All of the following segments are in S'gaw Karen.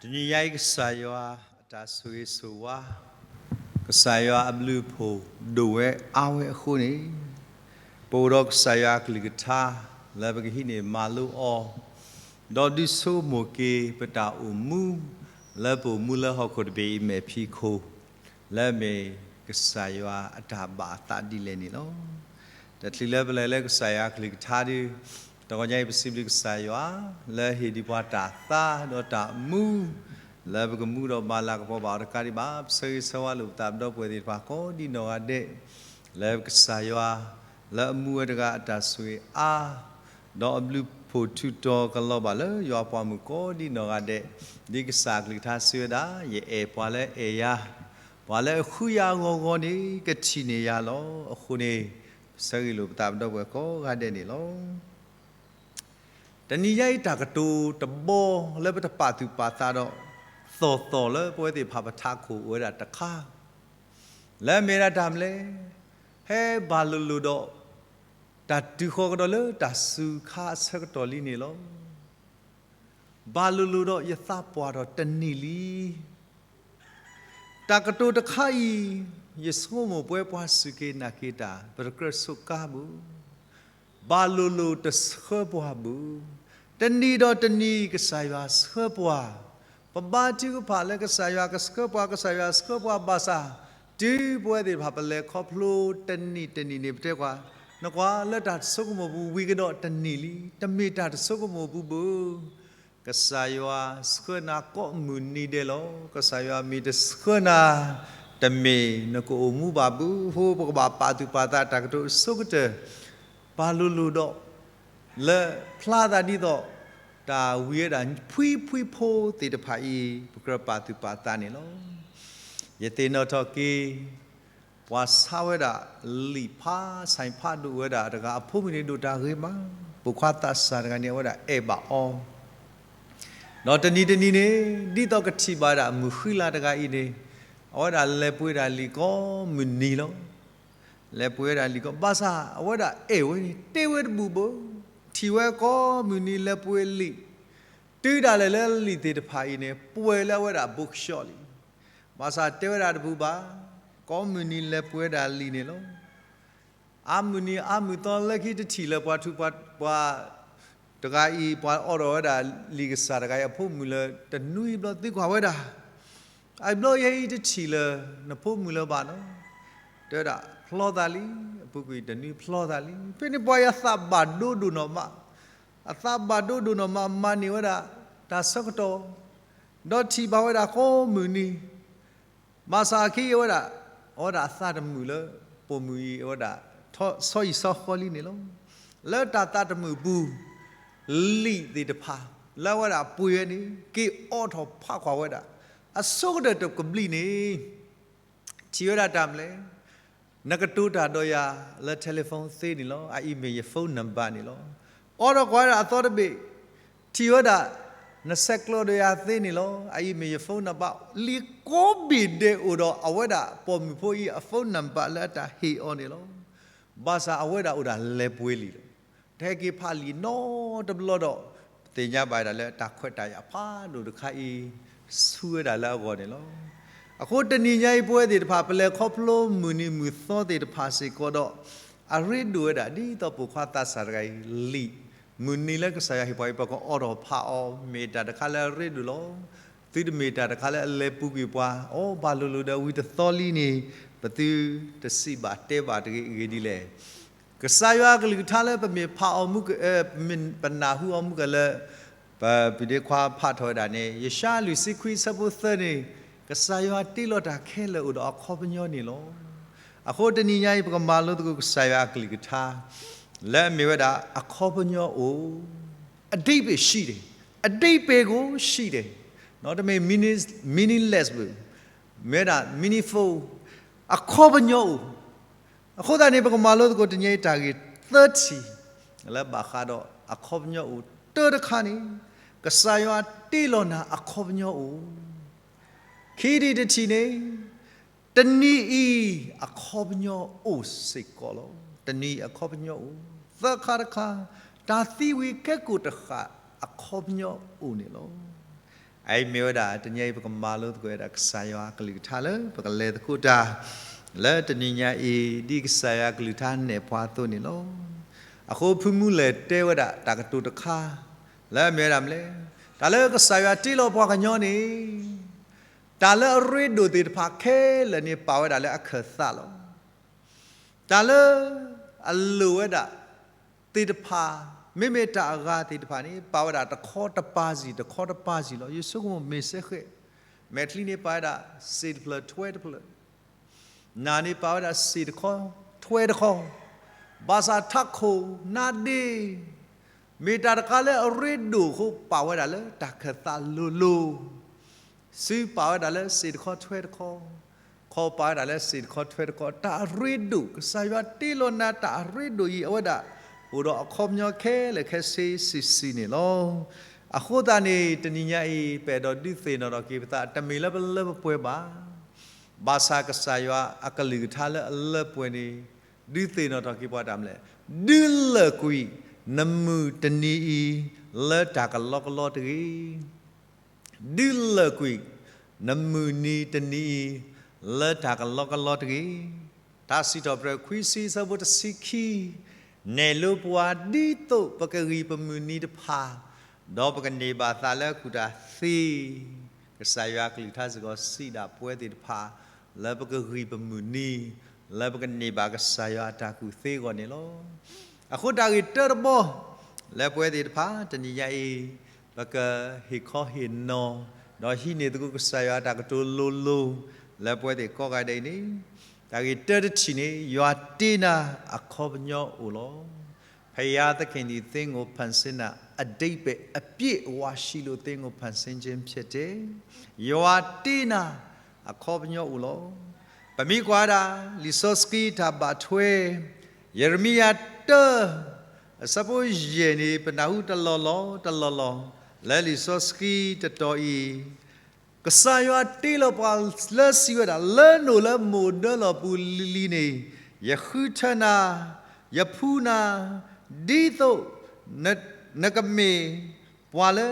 တနံၤညါအံၤ ကစၢ်ယွၤအတၢ်ဆိၣ်ဂ့ၤဆိၣ်ဝါ, ကစၢ်ယွၤအဘျုးအဖှိၣ်ဒိၣ်ဝဲအါဝဲအဃိန့ၣ်, ပအိၣ်ဒီးကစၢ်ယွၤအကလုၢ်ကထါ လၢပကဟံးန့ၢ်မၤလိအီၤ, ဒီးဒုးဆိကမိၣ်က့ၤပတၢ်အိၣ်မူ လၢပအိၣ်မူလၢဟီၣ်ခိၣ်တဘ့ၣ်အံၤမဲာ်ဖံးခိၣ် လၢအမ့ၢ်ကစၢ်ယွၤအတၢ်ဘၣ်အသးဒ်လဲၣ်န့ၣ်လီၤ. တချုးလၢပလဲၤလၢကစၢ်ယွၤအကလုၢ်ကထါဒီး, တနံၤညါအံၤပစံးဘျုးကစၢ်ယွၤ လၢဟ့ၣ်ဒံးပှၤတၢ်သါဒီးတၢ်မူ လၢပကမူဒီးမၤလၤကပီၤဘၣ်အီၤတကးဒံးဘၣ်, ပဆၢဂ့ၤဆၢဝါလိာ်ပသးပဒီပုၢ်ဝဲၢ်သ့ၣ်တဖၣ်ကိးဒံနီၢ်ဂၤဒဲး, လၢကစၢ်ယွၤ လၢအမူဝဲတဂၤအတၢ်ဆိၣ်ဂ့ၤအါ ဒီးအဘျုးအဖှိၣ်ထူးတီၤကလီၤဘၣ်လၢယွၤအပှၤမုၣ်ကိးဒံနီၢ်ဂၤဒဲး, ဒ်ကစၢ်အကလုၢ်ကထါစံးဝဲဒၣ်, ယအဲၣ်ပှၤလၢအဲၣ်ယၤ, ပှၤလၢအဃုယၤအဂီၢ်ဂီၢ်န့ၣ် ကထံၣ်န့ၢ်ယၤလီၤ. အဃိန့ၣ်, ပဆၢဂ့ၤလိာ်ပသးပဒီပုၢ်ဝဲၢ်ကိးဂၤဒဲးန့ၣ်လီၤ. တနံၤညါအံၤတၢ်ကတိၤတဘီလၢပတပာ်သူၣ်ပာ်သးဒီး သီၣ်သီၣ်လၢပဝဲသ့ၣ်တဖၣ်ပထးခိၣ်အိၣ်ဝဲဒၣ်တခါ, လၢအမ့ၢ်ဒၣ်တၢ်မနုၤလဲၣ်, ဖဲဘၣ်လိၤလိၤဒီး တၢ်တုၤဃီၤကဒီးလၢတၢ်စူၤခါအဆၢကတီၢ်လံန့ၣ်လီၤ. ဘၣ်လိၤလိၤဒီးယသးပှၢ်ထီၣ်တနံၣ်လံ. တၢ်ကတိၤတခါအံၤ, ယဆိကမိၣ်ပဝဲပှၤစူၢ်က့ၤနာ်က့ၤတၢ် ပတကြၢးဆိးကါဘၣ်. ဘၣ်လိၤလိၤတဆှၢပှၤဘၣ်. တနံၤဒီးတနံၤကစၢ်ယွၤဆှၢပှၤ, ပဘါထုကဖၣ်လၢကစၢ်ယွၤကဆှၢပှၤ, ကစၢ်ယွၤဆှၢပှၤဘၣ်ဆၣ်, တုၤပဝဲသ့ၣ်တဖၣ်ပလဲၤခီဖျိတနံၣ်တနံၣ်န့ၣ် ပတဲကွၢ်, နကွၢ်လၢတၢ်ဆိကမိၣ်ပူၤဝံၤကဒီးတနံၣ်လံ, တမ့ၢ်တၢ်တဆိကမိၣ်ပူၤဘၣ်. ကစၢ်ယွၤဆှၢနၤကိးမုၢ်နံၤဒဲးလီၤ. ကစၢ်ယွၤမ့ၢ်တဆှၢနၤ, တမ့ၢ်နကအိၣ်မူဘၣ်ဘၣ်. အဃိပကဘၣ်ပာ်သူၣ်ပာ်သးတၢ်ကတိၤအဆိကတၢၢ်, ဘၣ်လိၤလိၤဒီး လၢဖျါသးဒ်သိး တၢ်ဝံၤဝဲဒၣ်ဖှံဖှံဖိသ့ၣ်တဖၣ်အံၤ ပကြၢးပာ်သူၣ်ပာ်သးန့ၣ်လီၤ. ယသ့ၣ်နီၣ်ထီၣ်က့ၤ ပှၤဆါဝဲဒၣ်လံာ်ဖး ဆိုင်ဖးဒိၣ်ဝဲဒၣ်တဂၤ အဖိမုၣ်န့ၣ်ဒိၣ်တၢ်ဂ့ၤမး, ပိာ်ခွါသးစၢ်တဂၤန့ၣ် အဝဲဒၣ်အဲၣ်ဘၣ်အီၤ, ဒီးတနံၤတနံၤန့ၣ် ဒ်သိးကထံၣ်ဘၣ်ဝဲဒၣ်မုၣ်ဃံလၤတဂၤအံၤန့ၣ်, အဝဲဒၣ်လဲၤပှ့ၤဒၣ်လံာ်ကိးမုၢ်နံၤလီၤ. လဲၤပှ့ၤဝဲဒၣ်လံာ်ကိး, ဘၣ်ဆၣ်အဝဲဒၣ်အဲၣ်ဝဲန့ၣ် တ့ဝဲတဘူၣ်ဘၣ်. ထံၣ်ဝဲကိးမုၢ်နံၤလဲၤပှ့ၤလံာ်, တုၤဒၣ်လဲာ်လၢလံာ်သ့ၣ်တဖၣ်အံၤန့ၣ် ပှဲၤလၢအဝဲဒၣ်ဘိကဆှီလံ. ဘၣ်ဆၣ်တဲဝဲဒၣ်တဘူၣ်ဘၣ်, ကိးမုၢ်နံၤလဲၤပှ့ၤဒၣ်လံာ်န့ၣ်လီၤ. အါမုၢ်နံၤအါမုၢ်သီလၢခံတထံၣ်လၢပှၤထူးပှၤ, ပှၤတဂၤအံၤ ပှၤအိးထီၣ်ဝဲဒၣ်လံာ်ကစၢ်တဂၤအံၤအဖိမုၣ်လၢတနွံဘျီ သံကွၢ်ဝဲဒၣ်, အဘျီယဲအံၤတထံၣ်လၢနဖိမုၣ်လၢၤဘၣ်နီၤ. တဲဝဲဒၣ်ဖျီသးလံ, အပူၤကွံာ်တနွံဖျီသးလံ. ဖဲန့ၣ်ပှၤအံၤအသးဘၣ်ဒိဒိၣ်နီၢ်မး, အသးဘၣ်ဒိဒိၣ်နီၢ်မး မၤန့ၢ်ဝဲဒၣ်တၢ်ဆၢကတီၢ်, ဒီးထံၣ်ဘၣ်ဝဲဒၣ်ကိးမုၢ်နံၤ ဘၣ်ဆၣ်အခံအဝဲဒၣ်, အဝဲဒၣ်အသးတမုာ်လၢ ပိာ်မုၣ်အံၤအဝဲဒၣ် ဆီအံၣ်ဆီဃီလံန့ၣ်လီၤ. လၢတၢ်သးတမုာ်ပူၤ, လံာ်သ့ၣ်တဖၣ် လၢအဝဲဒၣ်ပှ့ၤဝဲန့ၣ် က့ၤအိးထီၣ်ဖးကွၢ်ဝဲဒၣ် အဆိကတၢၢ်တကဘျံးန့ၣ် ထံၣ်ဝဲဒၣ်တၢ်မနုၤလဲၣ်, နကတိၤတၢ်ဒီးယၤလၢ telephone သ့န့ၣ်လီၤ. အအံၤမ့ၢ်ယ phone number န့ၣ်လီၤ. အိးထီၣ်ကွၢ်ဝဲဒၣ်အသီတဘ့ၣ်, ထံၣ်ဝဲဒၣ် နဆဲးကျိးဒီးယၤသ့န့ၣ်လီၤ. အအံၤမ့ၢ်ယ phone number, လံာ်ကိးဘ့ၣ်ဒဲးအိၣ်ဒီးအဝဲဒၣ်ပိာ်မုၣ်ဖိအံၤအ phone number လၢအတၢ်ဟ့ၣ်အီၤန့ၣ်လီၤ. ဘၣ်ဆၣ်အဝဲဒၣ်အိၣ်ဒၣ်လဲၤပှ့ၤလံာ်လီၤ. တဟဲက့ၤဖးလံာ်နီတဘျီဒီး ပသ့ၣ်ညါဘၣ်ဝဲဒၣ်လၢတၢ်ခွဲးတၢ်ယာ်ဖးဒိၣ်တခါအံၤ ဆူဝဲဒၣ်လၢအဂီၢ်န့ၣ်လီၤ. အဃိတနံၤညါအံၤပဝဲသ့ၣ်တဖၣ် ပလဲၤခီဖျိမုၢ်နံၤမုၢ်သီသ့ၣ်တဖၣ်စ့ၢ်ကီးဒီး အရ့ဒိၣ်ဝဲဒၣ်ဒ်သိးပိာ်ခွါသးစၢ်တဂၤအံၤ လံာ်မုၢ်နံၤလၢကစၢ်ယွၤဟ့ၣ်ပှၤအံၤ ပကအိးထီၣ်ဖးအီၤ မ့ၢ်တၢ်တခါလၢအရ့ဒိၣ်လီၤ. သုတမ့ၢ်တၢ်တခါလၢအလဲၤပူၤကွံာ်ပှၤ, အိ ဘၣ်လိၤလိၤဒီးဝံၤတသီလံန့ၣ် ပသုတစံးဘၣ်တဲဘၣ်တဂ့ၤအဂ့ၢ်ဒ်လဲၣ်. ကစၢ်ယွၤအကလုၢ်ကထါလၢပမ့ၢ်ဖးအီၤမူက, ပနၢ်ဟူအီၤမူကလၢ ပပုၢ်ဒ့ခွါဖးထီၣ်ဝဲဒၣ်န့ၣ် ယၡါယၤလွံၢ်ဆံခွံအဆၢဖိသၢန့ၣ်, ကစၢ်ယွၤတ့လီၤတၢ်ခဲလၢာ်အိၣ်ဒီးအခီပညီန့ၣ်လီၤ. အဃိတနံၤညါအံၤ ပကမၤလိသကိးကစၢ်ယွၤအကလုၢ်ကထါ လၢအမ့ၢ်ဝဲဒၣ်အခီပညီအိၣ်, အဓိပ္ပာယ်ရှိတယ်, အဓိပ္ပာယ်ကိုရှိတယ်, တမ့ၢ် meaningless ဘၣ်, မ့ၢ်ဝဲဒၣ် meaningful, အခီပညီအိၣ်. အဃိသတးန့ၣ် ပကမၤလိသကိးတနံၤညါအံၤတၢ်ဂ့ၢ်သၢထံၣ် လၢဘၣ်ဃးဒီးအခီပညီအိၣ်. တၢတခါန့ၣ် ကစၢ်ယွၤတ့လီၤနၤအခီပညီအိၣ်. ခံထံၣ်တထံၣ်န့ၣ် တနံၤအံၤအခီပညီအိၣ်စ့ၢ်ကီးလီၤ. တနံၤအခီပညီအိၣ်, သၢခါတခါ, တၢ်သံဝံၤကဲကိၣ်တဃာ်အခီပညီအိၣ်န့ၣ်လီၤ. အအံၤမ့ၢ်ဝဲဒၣ် တနံၤအံၤပကမၤလိသကိးဝဲဒၣ်ကစၢ်ယွၤအကလုၢ်ကထါလၢ ပကလဲၤသကိးတၢ် လၢတနံၤညါအံၤ ဒ်ကစၢ်ယွၤအကလုၢ်ကထါနဲၣ်ပှၤအသိးန့ၣ်လီၤ. အဃိဖုမူလဲၣ်တဲဝဲဒၣ်တၢ်ကတိၤတခါ လၢအမ့ၢ်ဝဲဒၣ်မနုၤလဲၣ်, တၢ်လၢကစၢ်ယွၤတ့လီၤပှၤကညီန့ၣ် တၢ်လၢအရ့ဒိၣ်သ့ၣ်တဖၣ်ခဲလၢာ်န့ၣ် ပာ်ဝဲဒၣ်လၢအခၢၣ်သးလီၤ. တၢ်လၢအလိၣ်ဝဲဒၣ်သ့ၣ်တဖၣ်, မ့မ့ၢ်တၢ်အဂၤသ့ၣ်တဖၣ်န့ၣ် ပာ်ဝဲဒၣ်တခီတပၤစံၣ် တခီတပၤစံၣ်လီၤ. ယဆိကမိၣ်မ့ၢ်စဲဃဲး, မဲာ်ချံန့ၣ်ပာ်ဝဲဒၣ်စ့ၣ်တဖျၢၣ်ထွဲတဖျၢၣ်, နၢ်န့ၣ်ပာ်ဝဲဒၣ်စ့ၣ်တခီထွဲတခီ, ဘၣ်ဆၣ်ထးခိၣ်နါဒ့ မ့ၢ်တၢ်တခါလၢအရ့ဒိၣ်အဃိ ပာ်ဝဲဒၣ်လၢတၢ်ခၢၣ်သးလိၤလိၤ, စုပာ်ဝဲဒၣ်လၢစ့ၣ်တခီထွဲတခီ, ခီပာ်ဝဲဒၣ်လၢစ့ၣ်တခီထွဲတခီ, တၢ်အရ့ဒိၣ်, ကစၢ်ယွၤတ့လီၤနၤတၢ်အရ့ဒိၣ်အံၤ အဝဲဒၣ်အိၣ်ဒီးအခီပညီခဲလၢာ်ခဲဆ့ဆံးဆံးန့ၣ်လီၤ. အဃိသတးန့ၣ် တနံၤညါအံၤ ပအဲၣ်ဒိးဒုးသ့ၣ်နီၣ်ထီၣ်က့ၤပသး တမ့ၢ်လၢပလၢပပှဲၤဘၣ်. ဘၣ်ဆၣ်ကစၢ်ယွၤအကလုၢ်ကထါလၢအလၢပှဲၤန့ၣ် ဒုးသ့ၣ်နီၣ်ထီၣ်က့ၤပှၤတၢ်မနုၤလဲၣ်, ဒုးလၢာ်ကွံာ်နမုၢ်တနံၤအံၤ လၢတၢ်ကလီကလီတဂ့ၤ. ဒုးလၢာ်ကွံာ်နမုၢ်နံၤတနံၤအံၤ လၢတၢ်ကလီကလီတဂ့ၤ. တၢ်စံးထီၣ်ပတြၢၤခွံဆံ အဆၢဖိတဆံခံ နဲၣ်လိပှၤဒ်သိးပကဂံၢ်ပမုၢ်နံၤတဖၣ်, ဒီးပကန့ၢ်ဘၣ်သးလၢအကူၣ်တၢ်သ့, ကစၢ်ယွၤအကလုၢ်ကထါစ့ၢ်ကီးစံးဒၣ်ပဝဲသ့ၣ်တဖၣ် လၢပကဂံၢ်ပမုၢ်နံၤ, လၢပကန့ၢ်ဘၣ်ကစၢ်ယွၤအတၢ်ကူၣ်သ့အဂီၢ်န့ၣ်လီၤ. အဃိတၢ်ဂ့ၢ်တၢတဘီ လၢပဝဲသ့ၣ်တဖၣ် တနံၤညါအံၤ ပကဟ့ၣ်ခီဟ့ၣ်နီၤ, ဒီးဟံးန့ၢ်သကိးကစၢ်ယွၤအတၢ်ကတိၤလိၤလိၤ လၢပဝဲသ့ၣ်ကိးဂၤဒဲးအံၤန့ၣ်, တၢ်ဂ့ၢ်တၢတထံၣ်န့ၣ် ယွၤတ့နၤအခီပညီအိၣ်လီၤ. ဘုရားသခင်သည် သင့်ကို ဖန်ဆင်းတာ အဓိပ္ပာယ်အပြည့်အဝရှိလို့ သင့်ကို ဖန်ဆင်းခြင်းဖြစ်တယ်. ယွၤတ့နၤအခီပညီအိၣ်လီၤ. ပမ့ၢ်ကွၢ်ဒၣ် လံာ်စီဆှံတၢ်ဘၣ်ထွဲ ယံးရမံယၤ တၢ အဆၢဖိယဲၢ်န့ၣ် ပနၢ်ဟူတလီၢ်လီၢ်တလီၢ်လီၢ် လၢလံာ်စီဆှံတတီၤအံၤ, ကစၢ်ယွၤတ့လီၤပှၤလၢစံးဝဲဒၣ်, လၢနအိၣ်လၢမိၢ်ဒၢလီၢ်ပူၤလံၤလံၤန့ၣ်, ယဃုထၢနၤ, ယဖှူနၤ, ဒ်သိးန, နကမ့ၢ်ပှၤလၢ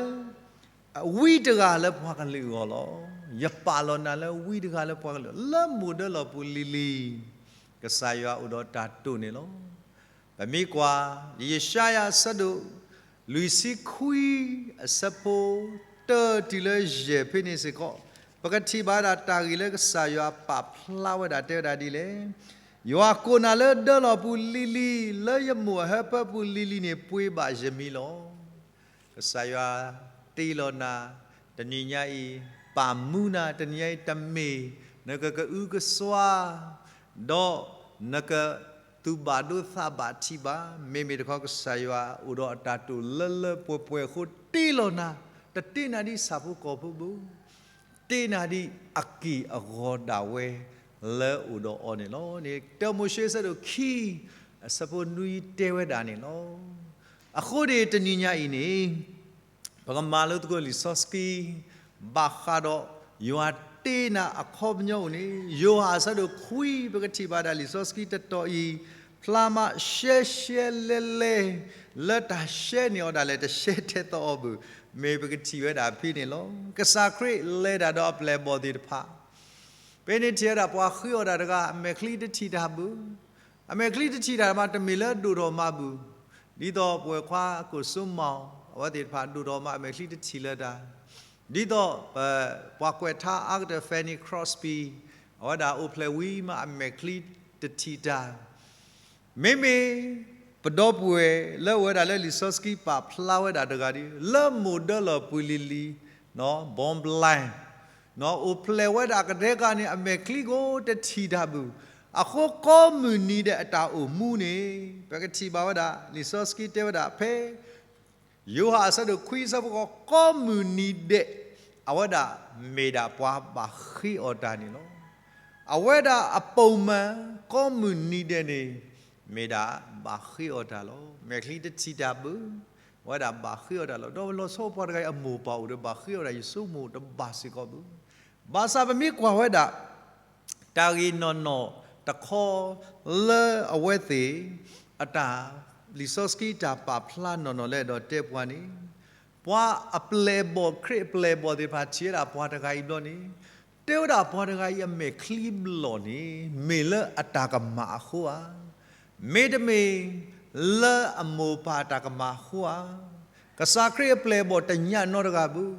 ဝံတဂၤလၢပှၤကလုာ်အဂီၢ်လီၤ. ယပာ်လီၤနၤလၢဝံတဂၤလၢပှၤကလုာ်, လၢမိၢ်ဒၢလီၢ်ပူၤလံၤလံၤ, ကစၢ်ယွၤအိၣ်ဒီးတၢ်တိာ်န့ၣ်လီၤ. ပမ့ၢ်ကွၢ် ယၡါယၤအဆၢဒိၣ် လွံၢ်ဆံခွံ အဆၢဖိ တၢတုၤလၢယဲၢ်ဖဲန့ၣ်စ့ၢ်ကီး, ပကထံၣ်ဘၣ်ဒၣ်တၢ်ဂ့ၢ်လၢကစၢ်ယွၤပာ်ဖျါဝဲဒၣ်တဲဝဲဒၣ်ဒ်လဲၣ်, ယွၤကိးနၤလၢဒၢလီၢ်ပူၤလံၤလံၤ, လၢယမိၢ်အဟၢဖၢပူၤလံၤလံၤန့ၣ် ပှ့ၤဘၣ်ယမံၤလီၤ. ကစၢ်ယွၤတ့လီၤနၤ, တနံၤညါအံၤ ပာ်မူနၤ, တနံၤညါအံၤတမ့ၢ် နကကအုကစွါ ဒီးနကသူၣ်ဘၣ်ဒိသးဘၣ်ထံးဘၣ်, မ့မ့ၢ်တခီကစၢ်ယွၤအိၣ်ဒီးအတၢ်တိာ်လၢလၢပှဲၤပှဲၤအဃိတ့လီၤနၤ, တတ့နၤဒ်ဆၣ်ဖိကီၢ်ဖိဘၣ်, တ့နၤဒ်အက့ၢ်အဂီၤဒၣ်ဝဲ လၢအိၣ်ဒီးအီၤန့ၣ်လီၤ. န့ၣ် တၢမိၤၡ့အဆၢဒိၣ်ခံ အဆၢဖိနွံတဲဝဲဒၣ်န့ၣ်လီၤ. အဃိန့ၣ်တနံၤညါအံၤန့ၣ် ပကမၤလိသကိးလံာ်စီဆှံ ဘၣ်ဃးဒီး ယွၤတ့နၤအခီပညီအိၣ်န့ၣ် ယိၤဟၣ်အဆၢဒိၣ်ခွံ ပကထံၣ်ဘၣ်ဒၣ်လံာ်စီဆှံတတီၤအံၤ ဖျါမးရှဲရှဲလဲလဲ လၢတၢ်ရှဲန့ၢ်အီၤဒၣ်လဲာ် တရှဲထဲသိးအီၤဘၣ်, မ့ၢ်ပကထံၣ်ဝဲဒၣ်ဖဲန့ၣ်လီၤ. ကစၢ်ခရံာ်လဲၤတၢ်ဒီးအပျဲၢ်အဘီၣ်သ့ၣ်တဖၣ် ဖဲန့ၣ်ထံၣ်ဝဲဒၣ်ပှၤဃ့အီၣ်တၢ်တဂၤ အမဲာ်ချံတထံၣ်တၢ်ဘၣ်, အမဲာ်ချံတထံၣ်တၢ်မး တမ့ၢ်လၢဒိၣ်ထီၣ်မးဘၣ်, ဒ်သိးပဝဲခွါကိၣ်စိမီၤ အဝဲသ့ၣ်တဖၣ်ဒိၣ်ထီၣ်မး အမဲာ်ချံတထံၣ်လၢၤတၢ်, ဒ်သိး ပှၤကွဲးထါအါကတၢၢ် Fanny Crosby အဝဲဒၣ်အိၣ်ဖျဲၣ်ဝံၤမး အမဲာ်ချံတထံၣ်တၢ် မ့မ့ၢ် ပဒီပုၢ်ဝဲၢ်လၢအဝဲဒၣ်လၢလံာ်စီဆှံပာ်ဖျါဝဲဒၣ်တဂၤဒီး လၢမိၢ်ဒၢလီၢ်ပူၤလံၤလံၤ born blind အိၣ်ဖျဲၣ်ဝဲဒၣ်ကဒဲကန့ၣ် အမဲာ်ချံကိးတထံၣ်တၢ်ဘၣ်, အဃိကိးမုၢ်နံၤဒဲးအတၢ်အိၣ်မူန့ၣ် ပကထံၣ်ဘၣ်ဝဲဒၣ် လံာ်စီဆှံတဲဝဲဒၣ်ဖဲ ယိၤဟၣ်အဆၢဒိၣ်ခွံအဆၢဖိဃိး ကိးမုၢ်နံၤဒဲး အဝဲဒၣ်မ့ၢ်ဒၣ်ပှၤဘၣ်ဃ့အီၣ်တၢ်န့ၣ်လီၤ. အဝဲဒၣ်အပိာ်မၢၤ ကိးမုၢ်နံၤဒဲးန့ၣ် မ့ၢ်ဒၣ်ဘၣ်ဃ့အီၣ်တၢ်လီၤ. မဲာ်ချံတထံၣ်တၢ်ဘၣ်, အဝဲဒၣ်ဘၣ်ဃ့အီၣ်တၢ်လီၤ. ဒီးလီၤဆီပှၤတဂၤအံၤအမိၢ်ပၢ်အိၣ်ဒီးဘၣ်ဃ့အီၣ်တၢ် ယဆိကမိၣ်တဘၣ်စ့ၢ်ကီးဘၣ်. ဘၣ်ဆၣ်ပမ့ၢ်ကွၢ်ဝဲဒၣ် တၢ်ဂ့ၢ်နီၢ်နီၢ်တခီလၢအဝဲသ့ၣ်အတၢ် လံာ်စီဆှံတၢ်ပာ်ဖျါနီၢ်နီၢ်လၢအဲၣ်ဒိးတဲပှၤန့ၣ်, ပှၤအပျဲၢ်အဘီၣ် ခရံာ်အပျဲၢ်အဘီၣ်သ့ၣ်တဖၣ်ထံၣ်ဝဲဒၣ်ပှၤတဂၤအံၤဘျီန့ၣ်, တဲဝဲဒၣ်ပှၤတဂၤအံၤအမဲာ်ချံဘျီၣ်န့ၣ် မ့ၢ်လၢအတၢ်ကမၣ်အဃိဧါ, မ့တမ့ၢ်လၢအမိၢ်ပၢ်တၢ်ကမၣ်အဃိဧါ. ကစၢ်ခရံာ်အပျဲၢ်အဘီၣ်တညါနီတဂၤဘၣ်.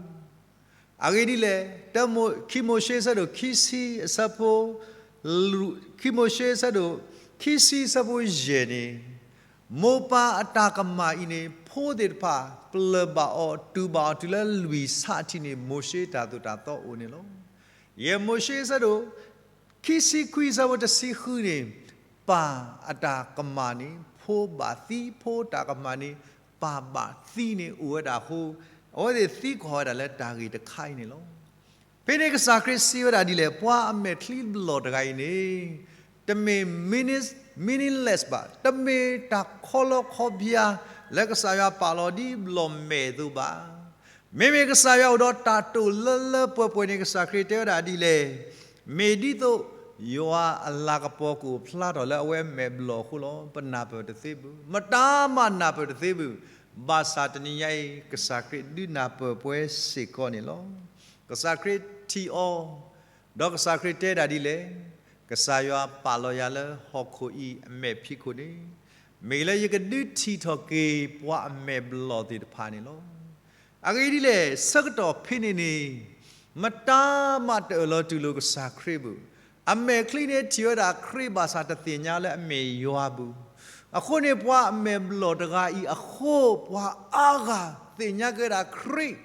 အဂ့ၢ်ဒ်လဲၣ်, တၢ ခံမိၤၡ့အဆၢဒိၣ်ခံဆံ အဆၢဖိ, ခံမိၤၡ့အဆၢဒိၣ်ခံဆံအဆၢဖိယဲၢ်န့ၣ်, မိၢ်ပၢ်အတၢ်ကမၣ်အံၤန့ၣ် ဖိသ့ၣ်တဖၣ် ပျၢၢ်ဘၣ်အီၤ တူၢ်ဘၣ်အီၤတုၤလၢလွံၢ်ဆံထံၣ်န့ၣ် မိၤၡ့တၢ်သိၣ်တၢ်သီအိၣ်န့ၣ်လီၤ. ယဲၢ်မိၤၡ့အဆၢဒိၣ်ခံဆံခွံအဆၢဖိတဆံဃုန့ၣ်, ပၢ်အတၢ်ကမၣ်န့ၣ် ဖိဘၣ်သံ, ဖိတၢ်ကမၣ်န့ၣ် ပၢ်ဘၣ်သံန့ၣ်အိၣ်ဝဲဒၣ်အဃိ, အဝဲသ့ၣ်သံကွၢ်ဝဲဒၣ်လၢတၢ်ဂ့ၢ်တခါအံၤန့ၣ်လီၤ. ဖဲန့ၣ်ကစၢ်ခရံာ်စံးဝဲဒၣ်ဒ်လဲၣ်, ပှၤအမဲာ်ချံဘျီၣ်တဂၤအံၤန့ၣ်, တမ့ၢ် meaning, meaningless ဘၣ်, တမ့ၢ်တၢ်ခီလီခီပျါ လၢကစၢ်ယွၤပာ်လီၤဒ်ဘျီၣ်မဲာ်အသိးဘၣ်. မ့မ့ၢ်ကစၢ်ယွၤအိၣ်ဒီးတၢ်တိာ်လၢလၢပှဲၤပှဲၤန့ၣ် ကစၢ်ခရံာ်တဲဝဲဒၣ်ဒ်လဲၣ်, မ့ၢ်ဒ်သိးယွၤအလၤကပီၤကအိၣ်ဖျါထီၣ်လၢအဝဲအမဲာ်ဘျီၣ်အဃိလီၤ. ပနၢ်ပၢၢ်တသ့ဘၣ်, မတၤမးနၢ်ပၢၢ်တသ့ဘၣ်, ဘၣ်ဆၣ်တနံၤညါအံၤ ကစၢ်ခရံာ်ဒုးနၢ်ပၢၢ်ပှၤစ့ၢ်ကီးန့ၣ်လီၤ. ကစၢ်ခရံာ်ထံၣ်အီၤ, ဒီးကစၢ်ခရံာ်တဲဒၣ်ဒ်လဲၣ်, ကစၢ်ယွၤပာ်လီၤယၤလၢဟီၣ်ခိၣ်အံၤအမဲာ်ဖံးခိၣ်န့ၣ်, မ့ၢ်လၢယကဒုးထံၣ်ထီၣ်က့ၤပှၤအမဲာ်ဘျီၣ်သ့ၣ်တဖၣ်န့ၣ်လီၤ. အဂ့ၢ်ဒ်လဲၣ်, ဆၢကတီၢ်ဖဲန့ၣ်န့ၣ်, မတၤမးတအၢၣ်လီၤတူၢ်လိာ်ကစၢ်ခရံာ်ဘၣ်. အမဲာ်ချံန့ၣ်ထံၣ်ဝဲဒၣ်ခရံာ်ဘၣ်ဆၣ်တသ့ၣ်ညါလၢအမ့ၢ်ယွၤဘၣ်. အဃိန့ၣ် ပှၤအမဲာ်ဘျီၣ်တဂၤအံၤအဃိ, ပှၤအါဂၤသ့ၣ်ညါက့ၤဝဲဒၣ်ခရံာ်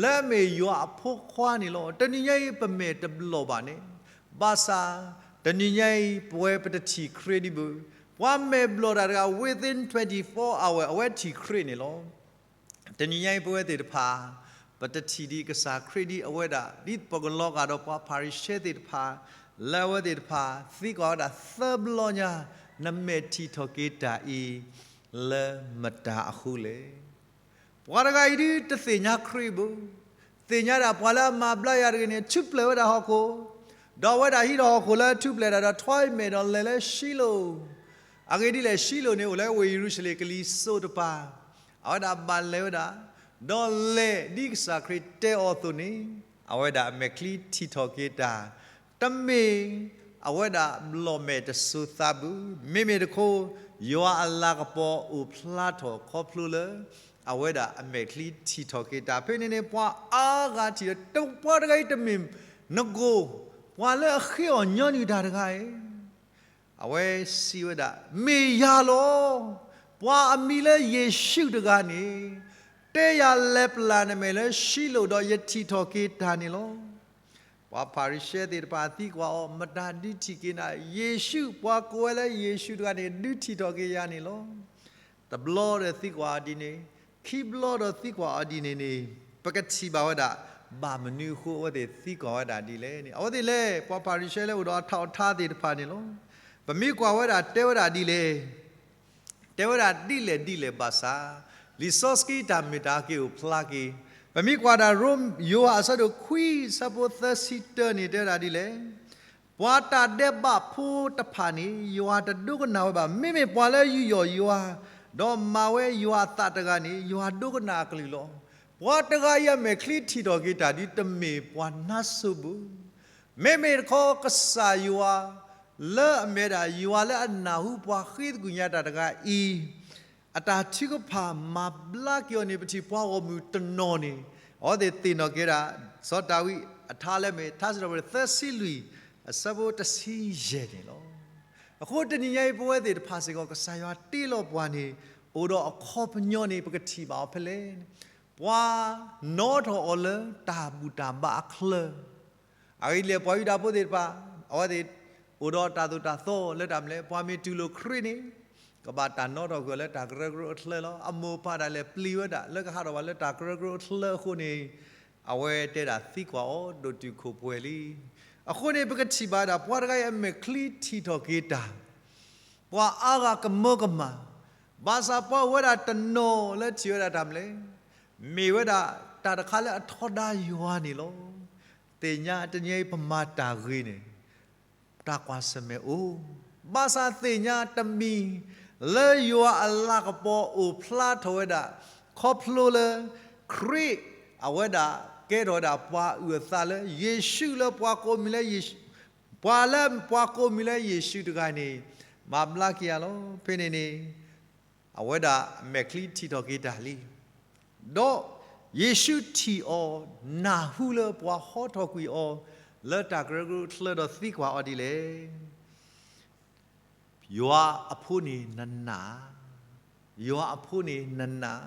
လၢအမ့ၢ်ယွၤအဖိခွါန့ၣ်လီၤ. တနံၤညါအံၤပမဲာ်တဘျီၣ်ဘၣ်န့ၣ်, ဘၣ်ဆၣ်တနံၤညါအံၤ ပဝဲပတထံၣ်ခရံာ်ဒံးဘၣ်. ပှၤမဲာ်ဘျီၣ်တၢ်တဂၤ within twenty-four hour အဝဲထံၣ်ခရံာ်န့ၣ်လီၤ. တနံၤညါအံၤပဝဲသ့ၣ်တဖၣ်, ပတထံၣ်ဒံးကစၢ်ခရံာ်ဒ်အဝဲဒၣ်, ဒ်ပကလီၤဂာ်ဒီးပှၤဖၤရံၤၡဲသ့ၣ်တဖၣ်, လၢအဝဲသ့ၣ်တဖၣ်သံကွၢ်ဝဲဒၣ်သၢဘျီညါ, နမဲာ်ထံၣ်ထီၣ်က့ၤတၢ်အံၤ လၢမတၤအဃိလဲၣ်. ပှၤတဂၤအံၤဒုးတသ့ၣ်ညါခရံာ်ဘၣ်. သ့ၣ်ညါဒၣ်ပှၤလၢအမၤဘျါယၤတဂ့ၤန့ၣ် ထူးပျဲၢ်ဝဲဒၣ်ဟီၣ်ခိၣ်, ဒီးအဝဲဒၣ်ဟံးထီၣ်ဟီၣ်ခိၣ်လၢထူးပျဲၢ်တၢ်ဒီး ထွါအမဲာ်ဒီးလဲၤလၢၡံလိၣ်. အဂ့ၢ်ဒ်လဲၣ်, ၡံလိၣ်န့ၣ်အိၣ်လၢဝ့ၢ်ယရူၤၡလ့ၣ်ကလံၤစိးတပၤ, အဝဲဒၣ်ဘၣ်လဲၤဝဲဒၣ်, ဒီးလဲၤဒ်ကစၢ်ခရံာ်တဲအီၤအသိးန့ၣ်, အဝဲဒၣ်အမဲာ်ချံထံၣ်ထီၣ်က့ၤတၢ်, တမ့ၢ်အဝဲဒၣ်ဘျီၣ်မဲာ်တစိၤသးဘၣ်, မ့မ့ၢ်တခီ, ယွၤအလၤကပီၤအိၣ်ဖျါထီၣ်ခီဖျိလၢ အဝဲဒၣ်အမဲာ်ချံထံၣ်ထီၣ်က့ၤတၢ်. ဖဲန့ၣ်န့ၣ် ပှၤအါဂၤထံၣ်ဒီး ပှၤတဂၤအံၤတမ့ၢ်နဂီၢ်, ပှၤလၢအဃ့အီၣ်ညီနုၢ်တၢ်တဂၤအံၤ အဝဲစံးဝဲဒၣ်, မ့ၢ်ယၤလီၤ. ပှၤအမံၤလၢယ့ၣ်ၡူးတဂၤန့ၣ်, တဲယၤလဲၤပျၢ်နမဲာ်လၢၡံလိၣ်ဒီးယထံၣ်ထီၣ်က့ၤတၢ်န့ၣ်လီၤ. ပှၤဖၤရံၤၡဲသ့ၣ်တဖၣ်သံကွၢ်အီၤ, မတၤဒုးထံၣ်က့ၤနၤ, ယ့ၣ်ၡူး, ပှၤကိးဝဲလၢယ့ၣ်ၡူးတဂၤန့ၣ် ဒုးထံၣ်ထီၣ်က့ၤယၤန့ၣ်လီၤ. တဘျီဒီးသံကွၢ်အီၤဒ်န့ၣ်, ခံဘျီဒီးသံကွၢ်အီၤဒ်န့ၣ်န့ၣ်, ပကထံၣ်ဘၣ်ဝဲဒၣ်, ဘၣ်မနုၤအဃိအဝဲသ့ၣ်သံကွၢ်ဝဲဒၣ်ဒ်လဲၣ်န့ၣ်, အဝဲသ့ၣ်လဲၣ်, ပှၤဖၤရံၤၡဲလၢအိၣ်ဒီးအထီၣ်အထါသ့ၣ်တဖၣ်န့ၣ်လီၤ. ပမ့ၢ်ကွၢ်ဝဲဒၣ်တဲဝဲဒၣ်ဒ်လဲၣ် တဲဝဲဒၣ်ဒ်လဲၣ်ဒ်လဲၣ်ဘၣ်ဆၣ်, လံာ်စီဆှံတၢ်မ့ၢ်တၢ်က့ၤအိၣ်ဖျါက့ၤ, ပမ့ၢ်ကွၢ်ဒၣ် ရိ, ယိၤဟၣ်အဆၢဒိၣ်ခွံအဆၢဖိသၢဆံတၢန့ၣ် တဲဝဲဒၣ်ဒ်လဲၣ်, ပှၤတၢ်ဒဲးဘးဖိတဖၣ်န့ၣ် ယွၤတဒိကနၣ်ဝဲဘၣ်. မ့မ့ၢ်ပှၤလၢယူးယီၣ်ယွၤ, ဒီးမၤဝဲယွၤအသးတဂၤန့ၣ် ယွၤဒိကနၣ်အကလုၢ်လီၤ. ပှၤတဂၤအံၤအမဲာ်ချံထံၣ်ထီၣ်က့ၤတၢ်ဒ်တမ့ၢ်ပှၤနါစိၤဘၣ်. မ့မ့ၢ်တခီ ကစၢ်ယွၤ လၢအမ့ၢ်ဒၣ်ယွၤလၢအနၢ်ဟူပှၤဃ့သကွံာ်ညါတၢ်တဂၤအံၤ, အတၢ်ထုကဖၣ်မၤဘျါက့ၤအီၤန့ၣ် ပထံၣ်ပှၤဂီၢ်မုၢ်တနီၤန့ၣ်, အဝဲသ့ၣ်သ့ၣ်နီၣ်က့ၤဒၣ် စီၤဒၤဝံးအထါလၢအမ့ၢ် ထါစံးထီၣ်ပတြၢၤသၢဆံလွံၢ် အဆၢဖိတဆံယဲၢ်န့ၣ်လီၤ. အဃိတနံၤညါအံၤ ပဝဲသ့ၣ်တဖၣ်စ့ၢ်ကီး ကစၢ်ယွၤတ့လီၤပှၤန့ၣ် အိၣ်ဒီးအခီပညီန့ၣ် ပကထံၣ်ဘၣ်အီၤဖဲလဲၣ်န့ၣ်, ပှၤနီၣ်ထီၣ်အီၤလၢတၢ်ဘူၣ်တၢ်ဘါအချၢ အဂ့ၢ်ဒ်လဲၣ် ပှၤယူဒၤဖိသ့ၣ်တဖၣ် အဝဲသ့ၣ်အိၣ်ဒီးတၢ်သိၣ်တၢ်သီလၢတၢ်မနုၤလဲၣ်, ပှၤမ့ၢ်တူၢ်လိာ်ခရံာ်န့ၣ် ကဘၣ်တၢ်နီၣ်ထီၣ်ကွံာ်အီၤလၢတၢ်ကရၢကရိအချၢလီၤ. အမိၢ်အပၢ်ဒၣ်လဲာ်ပျံၤဝဲဒၣ်လၢကဟးထီၣ်ဘၣ်လၢတၢ်ကရၢကရိအချၢအဃိန့ၣ်, အဝဲတဲဒၣ်သံကွၢ်အီၤဒိၣ်တုာ်ခိၣ်ပှဲၤလံ. အဃိန့ၣ် ပကထံၣ်ဘၣ်ဝဲဒၣ် ပှၤတဂၤအံၤအမဲာ်ချံထံၣ်ထီၣ်က့ၤတၢ် ပှၤအါဂၤကမၢကမၣ်, ဘၣ်ဆၣ်ပှၤအိၣ်ဝဲဒၣ်တနီၤလၢထံၣ်ဝဲဒၣ်တၢ်မနုၤလဲၣ်, မ့ၢ်ဝဲဒၣ်တၢ်တခါလၢအထီဒါယွၤန့ၣ်လီၤ. သ့ၣ်ညါတနံၤအံၤပမၤတၢ်ဂ့ၤန့ၣ်, တၢ်ကွၢ်ဆၢၣ်မဲာ်အိၣ်, ဘၣ်ဆၣ်သ့ၣ်ညါတမံၤ လၢယွၤအလၤကပီၤအိၣ်ဖျါထီၣ်ဝဲဒၣ် ခီဖျိလၢ ခရံာ်အဝဲဒၣ်ကဲထီၣ်ဝဲဒၣ်ပှၤအုၣ်အသးလၢယ့ၣ်ၡူးလၢပှၤကိးမံၤလၢယ့ၣ်ၡူး, ပှၤလၢပှၤကိးမံၤလၢယ့ၣ်ၡူးတဂၤန့ၣ် မၤဘျါက့ၤယၤလီၤ. ဖဲန့ၣ်န့ၣ် အဝဲဒၣ်အမဲာ်ချံထံၣ်ထီၣ်က့ၤတၢ်လံ. ဒီးယ့ၣ်ၡူးထံၣ်အီၤ, နၢ်ဟူလၢပှၤဟီထီၣ်ကွံာ်အီၤ လၢတၢ်ကရၢကရိချၢဒီးသံကွၢ်အီၤဒ်လဲၣ်, ယွၤအဖိန့ၣ်နနာ်, ယွၤအဖိန့ၣ်နနာ်,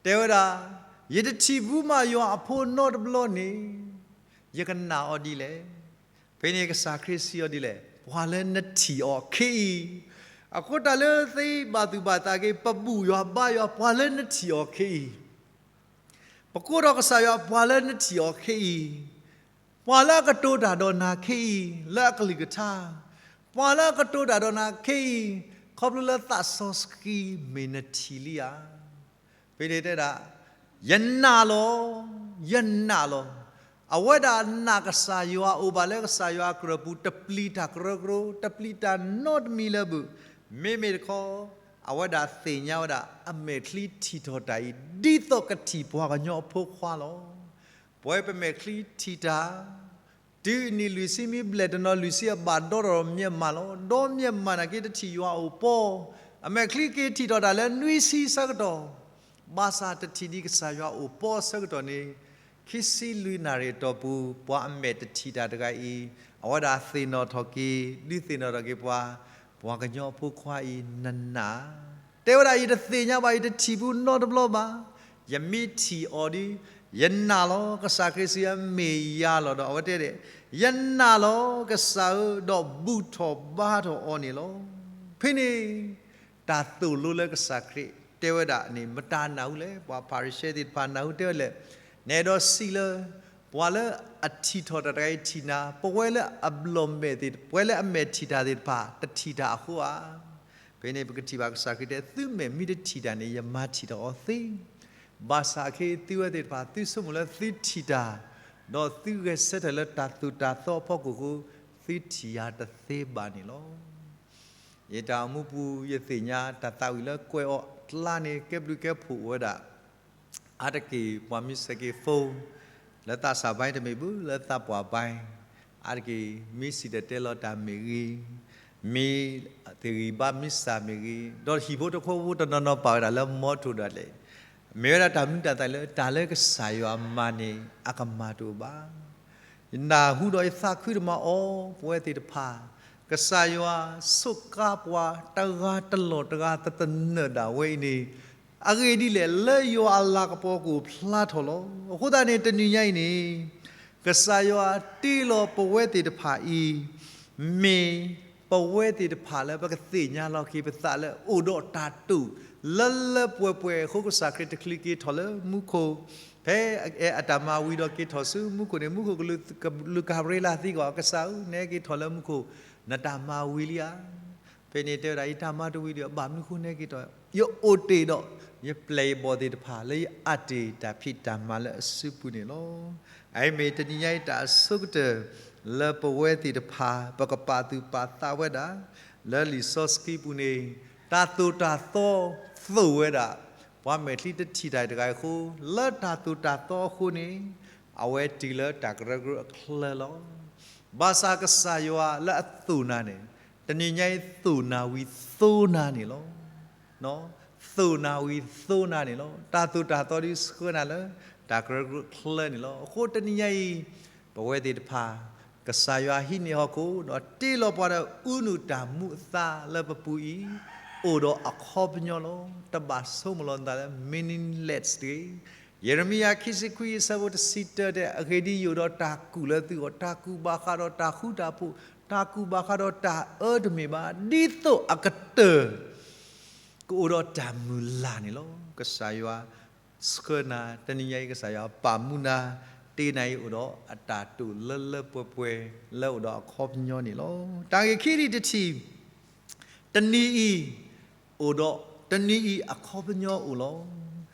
တဲဝဲဒၣ်, ယတထံၣ်ဘူးမးယွၤအဖိနီတဘျီန့ၣ် ယကနာ်အီၤဒ်လဲၣ်. ဖဲန့ၣ်ကစၢ်ခရံာ်စံးအီၤဒ်လဲၣ်, ပှၤလၢနထံၣ်အီၤခဲအံၤ, အဃိတၢ်လၢသ့ဘၣ်သူၣ်ဘၣ်သးက့ၤ ပဘူၣ်ယွၤဘါယွၤ ပှၤလၢနထံၣ်အီၤခဲအံၤ, ပကိးထီၣ်ကစၢ်ယွၤ ပှၤလၢနထံၣ်အီၤခဲအံၤ, ပှၤလၢအကတိၤတၢ်ဒီးနၤခဲအံၤ လၢအကလုၢ်ကထါ, ပှၤလၢအကတိၤတၢ်ဒီးနၤခဲအံၤ, ခီဖျိလၢသးစီဆှံမ့ၢ်နထံၣ်လံဧါ. ဖဲန့ၣ်တဲဒၣ်, ယနာ်လီၤ, ယနာ်လီၤ. အဝဲဒၣ်နာ်ကစၢ်ယွၤအိၣ်ဘၣ်လၢကစၢ်ယွၤအကြၢးပူၤ တပျံၤတၢ်ကရၢကရိ တပျံၤတၢ်နီတမံၤလၢၤဘၣ်. မ့မ့ၢ်တခီ အဝဲဒၣ်သ့ၣ်ညါဝဲဒၣ် အမဲာ်ချံထံၣ်ထီၣ်တၢ်အံၤ ဒ်သိးကထံၣ်ပှၤကညီအဖိခွါလီၤ. ပဝဲပမဲာ်ချံထံၣ်တၢ် တုၤအနံၣ်လွံၢ်ဆံမ့ၢ်ဘျဲၣ်တနီၤ လွံၢ်ဆံအဘၣ်ဒီထီၣ်ဒီးမျၢၢ်မးလီၤ. ဒီမျၢၢ်မးနာ်က့တထံၣ်ယွၤအိၣ်ပီ, အမဲာ်ချံက့ၤထံၣ်ထီၣ်တၢ်လၢနွံဆံဆၢကတီၢ်, ဘၣ်ဆၣ်တထံၣ်ဒံးကစၢ်ယွၤအိၣ်ပီဆၢကတီၢ်န့ၣ်, ခံဆံလွံၢ်နၣ်ရံၣ်အတီၢ်ပူၤ ပှၤအမဲာ်တထံၣ်တၢ်တဂၤအံၤ, အဝဲဒၣ်သ့ၣ်နီၣ်ထီၣ်က့ၤ, ဒုးသ့ၣ်နီၣ်ထီၣ်က့ၤပှၤ, ပှၤကညီအဖိခွါအံၤနနာ်, တဲဝဲဒၣ် ယတသ့ၣ်ညါဘၣ် ယတထံၣ်ဘူးနီတဘျီဘၣ်, ယမ့ၢ်ထံၣ်အီၤဒီး ယနာ်လီၤ. ကစၢ်ခရံာ်စံး မ့ၢ်ယၤလီၤဒီး အဝဲတဲဒၣ်, ယနာ်လီၤ ကစၢ်ဧၢ, ဒီးဘူၣ်ထီၣ်ဘါထီၣ်အီၤန့ၣ်လီၤ. ဖဲန့ၣ် တၢ်သိၣ်လိလၢကစၢ်ခရံာ်တဲဝဲဒၣ်န့ၣ် မတၤနၢ်ဟူလဲၣ်. ပှၤဖၤရံၤၡဲသ့ၣ်တဖၣ်နၢ်ဟူတဲဝဲလဲၣ်, နအဲၣ်ဒိးစံးလၢ ပှၤလၢအထံၣ်ထီၣ်တၢ်တဂၤအံၤထံၣ်နၤ, ပဝဲလၢအဘျီၣ်မဲာ်သ့ၣ်, ပဝဲလၢအမဲာ်ထံၣ်တၢ်သ့ၣ်တဖၣ် တထံၣ်တၢ်အဃိဧါ. ဖဲန့ၣ်ပကထံၣ်ဘၣ်ကစၢ်ခရံာ်တဲ သုမဲာ်မ့ၢ်တထံၣ်တၢ်န့ၣ် ယမၤထံၣ်ထီၣ်အီၤသ့, ဘၣ်ဆၣ်အခ့သုဝဲသ့ၣ်တဖၣ် သုဆိကမိၣ်လၢသုထံၣ်တၢ်, ဒီးသုဂဲၤဆၢထၢၣ်လၢတၢ်သိၣ်တၢ်သီအဖီခိၣ်အဃိ, သုထံၣ်ယၤတသ့ဘၣ်န့ၣ်လီၤ. ယတၢ်အိၣ်မူပူၤ ယသ့ၣ်ညါတၢ်သးဝံၣ်လၢကွဲးအီၤကျါန့ၣ် ကဲဘျုးကဲဖှိၣ်အိၣ်ဝဲဒၣ်, အါတက့ၢ်ပှၤမ့ၢ်ဆဲးက့ၤ phone လၢသးစၢ်ဘါတမ့ၢ်ဘၣ် လၢသးပှၢ်ဘါ, အါတက့ၢ်မ့ၢ်စံၣ်တဲၤတဲလီၤတၢ်မ့ၢ်ဂ့ၤ, မ့ၢ်တဂံၢ်ဘါမ့ၢ်စၢ်မ့ၢ်ဂ့ၤ, ဒီးဟံၣ်ဖိတခီဖိတနီၤနီၤပာ်ဝဲဒၣ်လၢ motto ဒၣ်လဲာ်, မ့ၢ်ဝဲဒၣ်တၢ်မနုၤတၢ်သးလၢ တၢ်လၢကစၢ်ယွၤမၤန့ၣ် အကမၤတအိၣ်ဘၣ်. ယနၢ်ဟူဒီးယသးခုတမၤအီၤ ပဝဲသ့ၣ်တဖၣ်, ကစၢ်ယွၤဆိးကါပှၤတဂၤတလီၢ်တဂၤတတနၢၣ်ဒၣ်ဝဲအံၤန့ၣ်, အဂ့ၢ်ဒ်လဲၣ် လၢယွၤအလၤကပီၤကအိၣ်ဖျါထီၣ်လီၤ. အဃိသတးန့ၣ် တနံၤညါအံၤန့ၣ် ကစၢ်ယွၤတ့လီၤပဝဲသ့ၣ်တဖၣ်အံၤ, မ့ၢ်ပဝဲသ့ၣ်တဖၣ်လၢပကသ့ၣ်ညါလီၤက့ၤပသးလၢအိၣ်ဒီးတၢ်တိာ်လၢလၢပှဲၤပှဲၤအဃိ ကစၢ်ခရံာ်တချုးက့ၤထီၣ်လၢမူခိၣ်, ဖဲအတၢ်မၤဝံၤဒီးက့ၤထီၣ်ဆူမူခိၣ်န့ၣ် မူခိၣ်ကလူး ကလူးကၤဘြ့လးသံကွၢ် ကစၢ်ဧၢ နဟဲက့ၤထီၣ်လၢမူခိၣ် နတၢ်မၤဝံၤလံဧါ. ဖဲန့ၣ်တဲဝဲဒၣ် ယတၢ်မၤတဝံၤဒီး ဘၣ်မနုၤဃိနဟဲက့ၤထီၣ်, ယအိၣ်တ့ၢ်ဒီး ယပျဲၢ်ယဘီၣ်သ့ၣ်တဖၣ် လၢယအတ့ၢ်တၢ်ဖံးတၢ်မၤလၢအစုပူၤန့ၣ်လီၤ. အအံၤမ့ၢ်တနံၤညါအံၤတၢ်အဆိကတၢၢ် လၢပဝဲသ့ၣ်တဖၣ် ပကပာ်သူၣ်ပာ်သးဝဲဒၣ် လၢလံာ်စီဆှံပူၤန့ၣ် တၢ်သိၣ်တၢ်သီသိၣ်ဝဲဒၣ် ပှၤမဲာ်ချံတထံၣ်တၢ်တဂၤအံၤအဃိ, လၢတၢ်သိၣ်တၢ်သီအဃိန့ၣ် အဝဲတုၤလၢတၢ်ကရၢကရိအချၢလီၤ. ဘၣ်ဆၣ်ကစၢ်ယွၤလၢအသိၣ်နၤန့ၣ် တနံၤညါအံၤသိၣ်နၤဝံၤသိနၤန့ၣ်လီၤ. သိၣ်နၤဝံၤသိနၤန့ၣ်လီၤ. တၢ်သိၣ်တၢ်သီဒုးဆှၢနၤလၢ တၢ်ကရၢကရိအချၢန့ၣ်လီၤ. အဃိတနံၤညါအံၤ ပဝဲသ့ၣ်တဖၣ် ကစၢ်ယွၤဟံးန့ၢ်ဟီၣ်ခိၣ် ဒီးတ့လီၤပှၤဒီးအူနုၢ်တၢ်မူအသါလၢပပူၤအံၤ အိၣ်ဒီးအခီပညီလီၤ. တဘၣ်ဆိကမိၣ်လီၤနသးလၢ meaningless တဂ့ၤ. ယံးရမံယၤခံဆံခွံအဆၢဖိတဆံတၢတဲ အဂ့ၢ်ဒ်အံၤ ယအိၣ်ဒီးတၢ်ကူၣ်လၢသုဂီၢ်, တၢ်ကူၣ်ဘၣ်ဃးဒီးတၢ်ဃူတၢ်ဖိး, တၢ်ကူၣ်ဘၣ်ဃးဒီးတၢ်အၢတမ့ၢ်ဘၣ်, ဒ်သိးအကတၢၢ် ကအိၣ်ဒီးတၢ်မုၢ်လၢ်န့ၣ်လီၤ. ကစၢ်ယွၤဆှၢနၤ တနံၤညါအံၤ ကစၢ်ယွၤပာ်မူနၤ တ့နၤအံၤအိၣ်ဒီးအတၢ်တိာ်လၢလၢပှဲၤပှဲၤ လၢအိၣ်ဒီးအခီပညီန့ၣ်လီၤ. တၢ်ဂ့ၢ်ခံထံၣ်တထံၣ် တနံၤအံၤ အိၣ်ဒီး တနံၤအံၤအခီပညီအိၣ်လီၤ.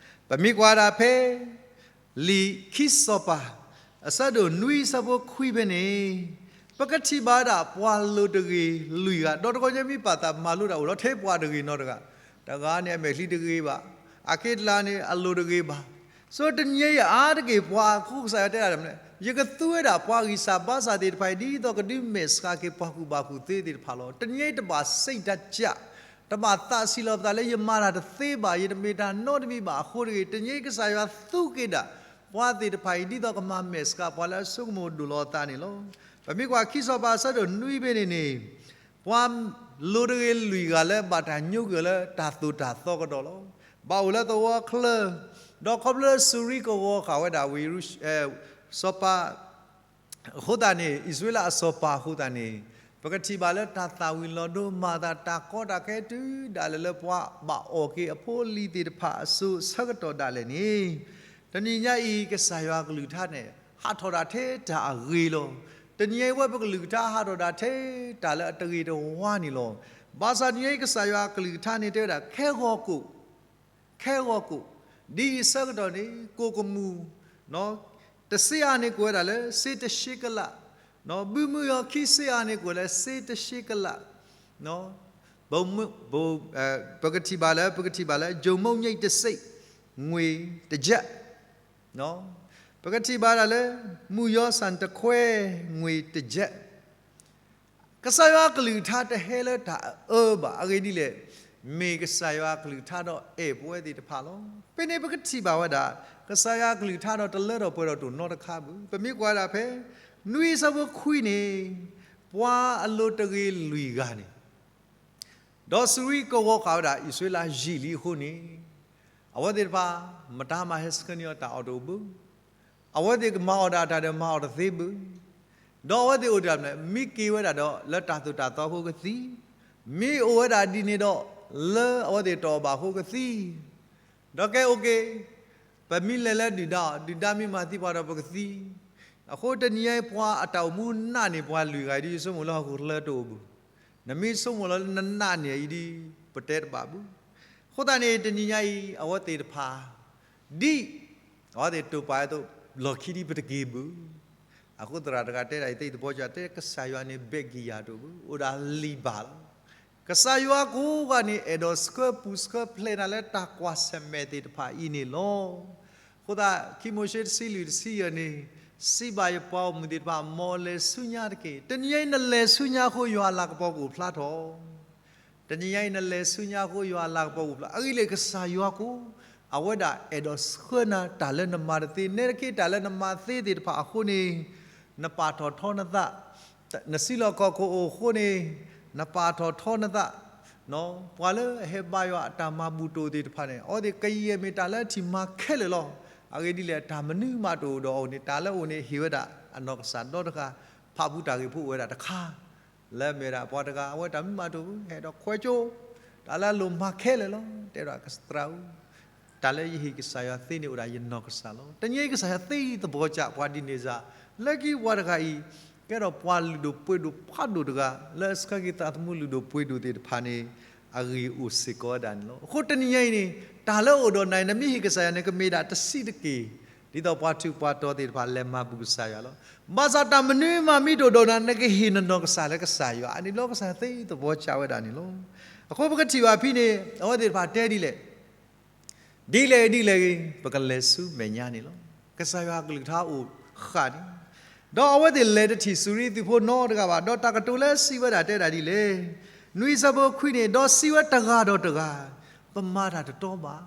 ပမ့ၢ်ကွၢ်ဒၣ်ဖဲ လံာ်ခံစီၤပၤ အဆၢဒိၣ်နွံအဆၢဖိခွံဖဲန့ၣ် ပကထံၣ်ဘၣ်ဝဲဒၣ်ပှၤလိၤတဂ့ၤလွံၢ်ဂၤ, ဒီးတဂီၢ်ညါမ့ၢ်ပာ်သးမၤလိတၢ်အိၣ်လီၤ ထဲပှၤတဂ့ၤနီတဂၤ, တဂၤန့ၣ်အမဲာ်ချံတဂ့ၤဘၣ်, အက့တလးန့ၣ်အလိၤတဂ့ၤဘၣ်. ဆိတနံၤအံၤအါတက့ၢ်ပှၤအဃိကစၢ်ယွၤတဲဒၣ်မနုၤလဲၣ်, ယကသူဝဲဒၣ်ပှၤဂံၢ်စၢ်ဘါစၢ်သ့ၣ်တဖၣ်အံၤ ဒ်သိးကဒုးမဲာ်ဆှးက့ၤပှၤကူၣ်ဘၣ်ကူၣ်သ့သ့ၣ်တဖၣ်လီၤ. တနံၤအံၤတဘၣ်စံးတၢ်ကၢ်, တဘၣ်သးဆံးလီၤပသးလၢယမၤတၢ်တသ့ဘၣ်, ယတမ့ၢ်တၢ်နီတမံၤဘၣ်အဃိတဂ့ၤ, တနံၤအံၤကစၢ်ယွၤသူက့ၤဒၣ် ပှၤသ့ၣ်တဖၣ်အံၤ ဒ်သိးကမၤမဲာ်ဆှးပှၤလၢအဆိကမိၣ်ဒိၣ်လီၤအသးန့ၣ်လီၤ. ပမ့ၢ်ကွၢ်ခံစီၤပၤအဆၢဒိၣ်နွံဖဲန့ၣ်န့ၣ်, ပှၤလိၤတဂ့ၤလွံၢ်ဂၤလၢဘၣ်တၢ်ညိကွံာ်အီၤလၢတၢ်သိၣ်တၢ်သီကဒီးလီၤ. ဘၣ်အိၣ်လၢသဝီချၢ, ဒီးခီဖျိလၢစူၤရံကဝီၤဃာ်ဝဲဒၣ်ဝံၤ စီၤပၤ အဃိသတးန့ၣ် အံၣ်စရ့လးအစီၤပၤအဃိသတးန့ၣ်, ပကထံၣ်ဘၣ်လၢတၢ်သၣ်ဝံၤလီၤဒိမၤအသးတၢ်ကီတၢ်ခဲတုၤဒၣ်လဲာ်လၢပှၤဘၣ်အီၣ်က့ၤအဖိအလံၤသ့ၣ်တဖၣ်အစိၤဆၢကတီၢ်ဒၣ်လဲာ်န့ၣ်, တနံၤညါအံၤကစၢ်ယွၤအကလုၢ်ကထါန့ၣ် ဟးထီၣ်ဒၣ်ထဲတၢ်အဂ့ၤလီၤ. တနံၤညါအံၤဝဲပကလုၢ်ကထါဟးထီၣ်ဒၣ်ထဲတၢ်လၢအတဂ့ၤတဝါန့ၣ်လီၤ. ဘၣ်ဆၣ်တနံၤညါအံၤကစၢ်ယွၤအကလုၢ်ကထါန့ၣ်တဲဝဲဒၣ် ခဲဂီၤကိၣ် ခဲဂီၤကိၣ်, ဒ်အံၤဆၢကတီၢ်န့ၣ် ကိၣ်ကမူၣ် တစ့အါန့ၣ်ကိးဝဲဒၣ်လၢစ့တၡ့ကလး, ဘုမုၢ်ယီၤခံစ့အါန့ၣ်ကိးလၢစ့တၡ့ကလး, ပ ပကထံၣ်ဘၣ်လၢ ပကထံၣ်ဘၣ်လၢ ယိၤမိၣ်ညိတ်တစိတ် ငွေတစ်ကျပ်, ပကထံၣ်ဘၣ်ဒၣ်လၢ မုၢ်ယီၤဆၣ်တခွဲ ငွေတစ်ကျပ် ကစၢ်ယွၤအကလုၢ်ကထါတဟဲလၢတၢ်အအၢဘၣ်. အဂ့ၢ်ဒ်လဲၣ်, မ့ၢ်ကစၢ်ယွၤအကလုၢ်ကထါဒီးအဲၣ်ပဝဲသ့ၣ်တဖၣ်လီၤ. ဖဲန့ၣ်ပကထံၣ်ဘၣ်ဝဲဒၣ် ကစၢ်ယွၤအကလုၢ်ကထါဒီးတလၢထီၣ်ပှဲၤထီၣ်တအိၣ်နီတခါဘၣ်. ပမ့ၢ်ကွၢ်ဒၣ်ဖဲ နွံအဆၢဖိခွံန့ၣ်, ပှၤအလိၤတဂ့ၤလွံၢ်ဂၤန့ၣ် ဒီးစူၤရံကဝီၤဃာ်ဝဲဒၣ်အံၣ်စရ့လးယံာ်လံအဃိန့ၣ်, အဝဲသ့ၣ်တဖၣ် မတၤမၤဟဲဆှၢန့ၢ်အီၤတၢ်အီၣ်တအိၣ်ဘၣ်. အဝဲသ့ၣ်ကမၤအီၣ်ဒၣ်တၢ်ဒီးမၤအီၣ်တသ့ဘၣ်. ဒီးအဝဲသ့ၣ်အိၣ်တၢ်မနုၤလဲၣ်, မ့ၢ်က့ၤဝဲဒၣ်ဒီးလၢတၢ်သိၣ်တၢ်သီအဃိကသံ, မ့ၢ်အိၣ်ဝဲဒၣ်ဒ်န့ၣ်ဒီး လၢအဝဲသ့ၣ်တအီၣ်ဘၣ်အဃိကသံ ဒီးကဲအိၣ်က့ၤ, ပမ့ၢ်လဲၤလၢဒုၣ်ဒါအီၤ, ဒုၣ်ဒါမ့ၢ်မၤသံပှၤဒီးပကသံ. အဃိတနံၤညါအံၤပှၤအတၢ်အိၣ်မူနာ်န့ၢ်ပှၤလွံၢ်ဂၤအံၤဒ်ယဆိကမိၣ်လၢဟီၣ်ခိၣ်ချၢတအိၣ်ဘၣ်. နမ့ၢ်ဆိကမိၣ်လၢနနာ်န့ၢ်အံၤဒ် ပတဲတဘၣ်ဘၣ်. အဃိသတးန့ၣ် တနံၤညါအံၤ အဝဲသ့ၣ်တဖၣ် ဒ် အဝဲသ့ၣ်တိာ်ပာ်အသိး လီၢ်ခံဒ်ပတက့ၤဘၣ်. အဃိသရၣ်တဂၤတဲဒၣ်အံၤသ့ၣ်သဘီကၠီ တဲကစၢ်ယွၤန့ၣ် ဘဲၣ်ကံၢ်ယၤတအိၣ်ဘၣ်, အိၣ်ဒၣ်လံာ်ဘၣ်လီၤ. ကစၢ်ယွၤကိးဂၤန့ၣ် အဲၣ်ဒိးဆှၢပူၤဆှၢဖျဲးနၤလၢတၢ်ကွၢ်ဆၢၣ်မဲာ်သ့ၣ်တဖၣ်အံၤန့ၣ်လီၤ. အဃိသတး ခံမိၤၡ့တဆံလွံၢ်တဆံယဲၢ်န့ၣ် စံးဘၣ်ယပှၤဂီၢ်မုၢ်သ့ၣ်တဖၣ် မ်အလဲၤဆူညါတက့ၢ်. တနံၤညါအံၤနလဲၤဆူညါအဃိ ယွၤအလၤကပီၤကအိၣ်ဖျါထီၣ် တနံၤညါအံၤ နလဲၤဆူညါအဃိ ယွၤအလၤကပီၤကအိၣ်ဖျါ. အဂ့ၢ်လၢကစၢ်ယွၤကိး အဝဲဒၣ်အဲၣ်ဒိးဆှၢနၤတၢ်လၢနမၤတသ့, နဲတက့ၢ်တၢ်လၢနမၤသ့သ့ၣ်တဖၣ်အဃိန့ၣ် နပာ်ထီၣ်ထီနသး, နစုလီၢ်ခီၣ်ခိၣ်အိၣ်အဃိန့ၣ် နပာ်ထီၣ်ထီနသး, ပှၤလၢအဟဲဘါယွၤအတၢ်မၤဘူၣ်တိၢ်သ့ၣ်တဖၣ်န့ၣ် အဝဲသ့ၣ်ကယဲၢ်မ့ၢ်တၢ်လၢအထံၣ်မၤခဲလၢာ်လီၤ. အဂ့ၢ်ဒ်လဲၣ် တၢ်မနုၤမးတအိၣ်ဒီးအအိၣ်န့ၣ် တၢ်လၢအအိၣ်န့ၣ်ဟ့ၣ်ဝဲဒၣ်အနီၢ်ကစၢ်ဒီတဂၤ, ဖၣ်ပူၤတၢ်ဂ့ၢ်ဖိအိၣ်ဝဲဒၣ်တခါ လၢအမ့ၢ်ဝဲဒၣ်ပှၤတဂၤ အဝဲတၢ်မနုၤမးတအိၣ် ဟဲဒီးခွဲးကၠိ တၢ်လၢအလိၣ်မၤခဲလၢာ်လီၤ. တဲဒီးသရၣ်ဧၢ, တၢ်လၢယဟ့ၣ်ကစၢ်ယွၤသ့န့ၣ်အိၣ်ဒၣ်ယနီၢ်ကစၢ်လီၤ. တနံၤအံၤကစၢ်ယွၤသ့သဘီကၠးပှၤဒ်န့ၣ်စ့ၢ်, လၢခံပှၤတဂၤအံၤ ကဲထီၣ်ပှၤလုၢ်ဒိၣ်ပှ့ၤဒိၣ်ဖးဒိၣ်တဂၤ လၢအဆှၢက့ၤသးသမူလုၢ်ဒိၣ်ပှ့ၤဒိၣ်သ့ၣ်တဖၣ်န့ၣ် အဂ့ၢ်အိၣ်စ့ၢ်ကီးဝဲဒၣ်န့ၣ်လီၤ. အဃိတနံၤညါအံၤန့ၣ် တၢ်လၢအအိၣ်ဒီးနၤအံၤ နမ့ၢ်ဟ့ၣ်ကစၢ်ယွၤန့ၣ် ကမ့ၢ်ဒၣ်တဆံးတက့ၢ် ဒ်သိးပှၤထူးပှၤတီၤသ့ၣ်တဖၣ်လဲၤမၤဘူၣ်ကစၢ်ယွၤလီၤ. ဘၣ်ဆၣ်တၢ်မနုၤမးမ့ၢ်တအိၣ်ဒီးနၤ နကဟ့ၣ်နနီၢ်ကစၢ်လၢကစၢ်ယွၤ အန့ၣ်လီၤ ကစၢ်ယွၤသ့သဘီကၠးဝဲဒၣ်န့ၣ်လီၤ. အဃိပကထံၣ်ဘၣ်ဖဲန့ၣ် အဝဲသ့ၣ်တဖၣ်တဲဒ်လဲၣ် ဒ်လဲၣ်ဂ့ၤဒ်လဲၣ်ဂ့ၤ ပကလဲၤဆူမဲာ်ညါန့ၣ်လီၤ. ကစၢ်ယွၤအကလုၢ်ကထါအိၣ်ဃာ်န့ၣ်, ဒီးအဝဲသ့ၣ်လဲၤတထံၣ်စူၤရံသုးဖိနီတဂၤဘၣ်. ဒီးတၢ်ကတိၤလၢစံးဝဲဒၣ်တဲဒၣ်ဒ်လဲၣ်, နွံဆၢဖိခွံန့ၣ်, ဒီးစံးဝဲတဂၤဒီးတဂၤ, ပမၤတၢ်တတီဘၣ်.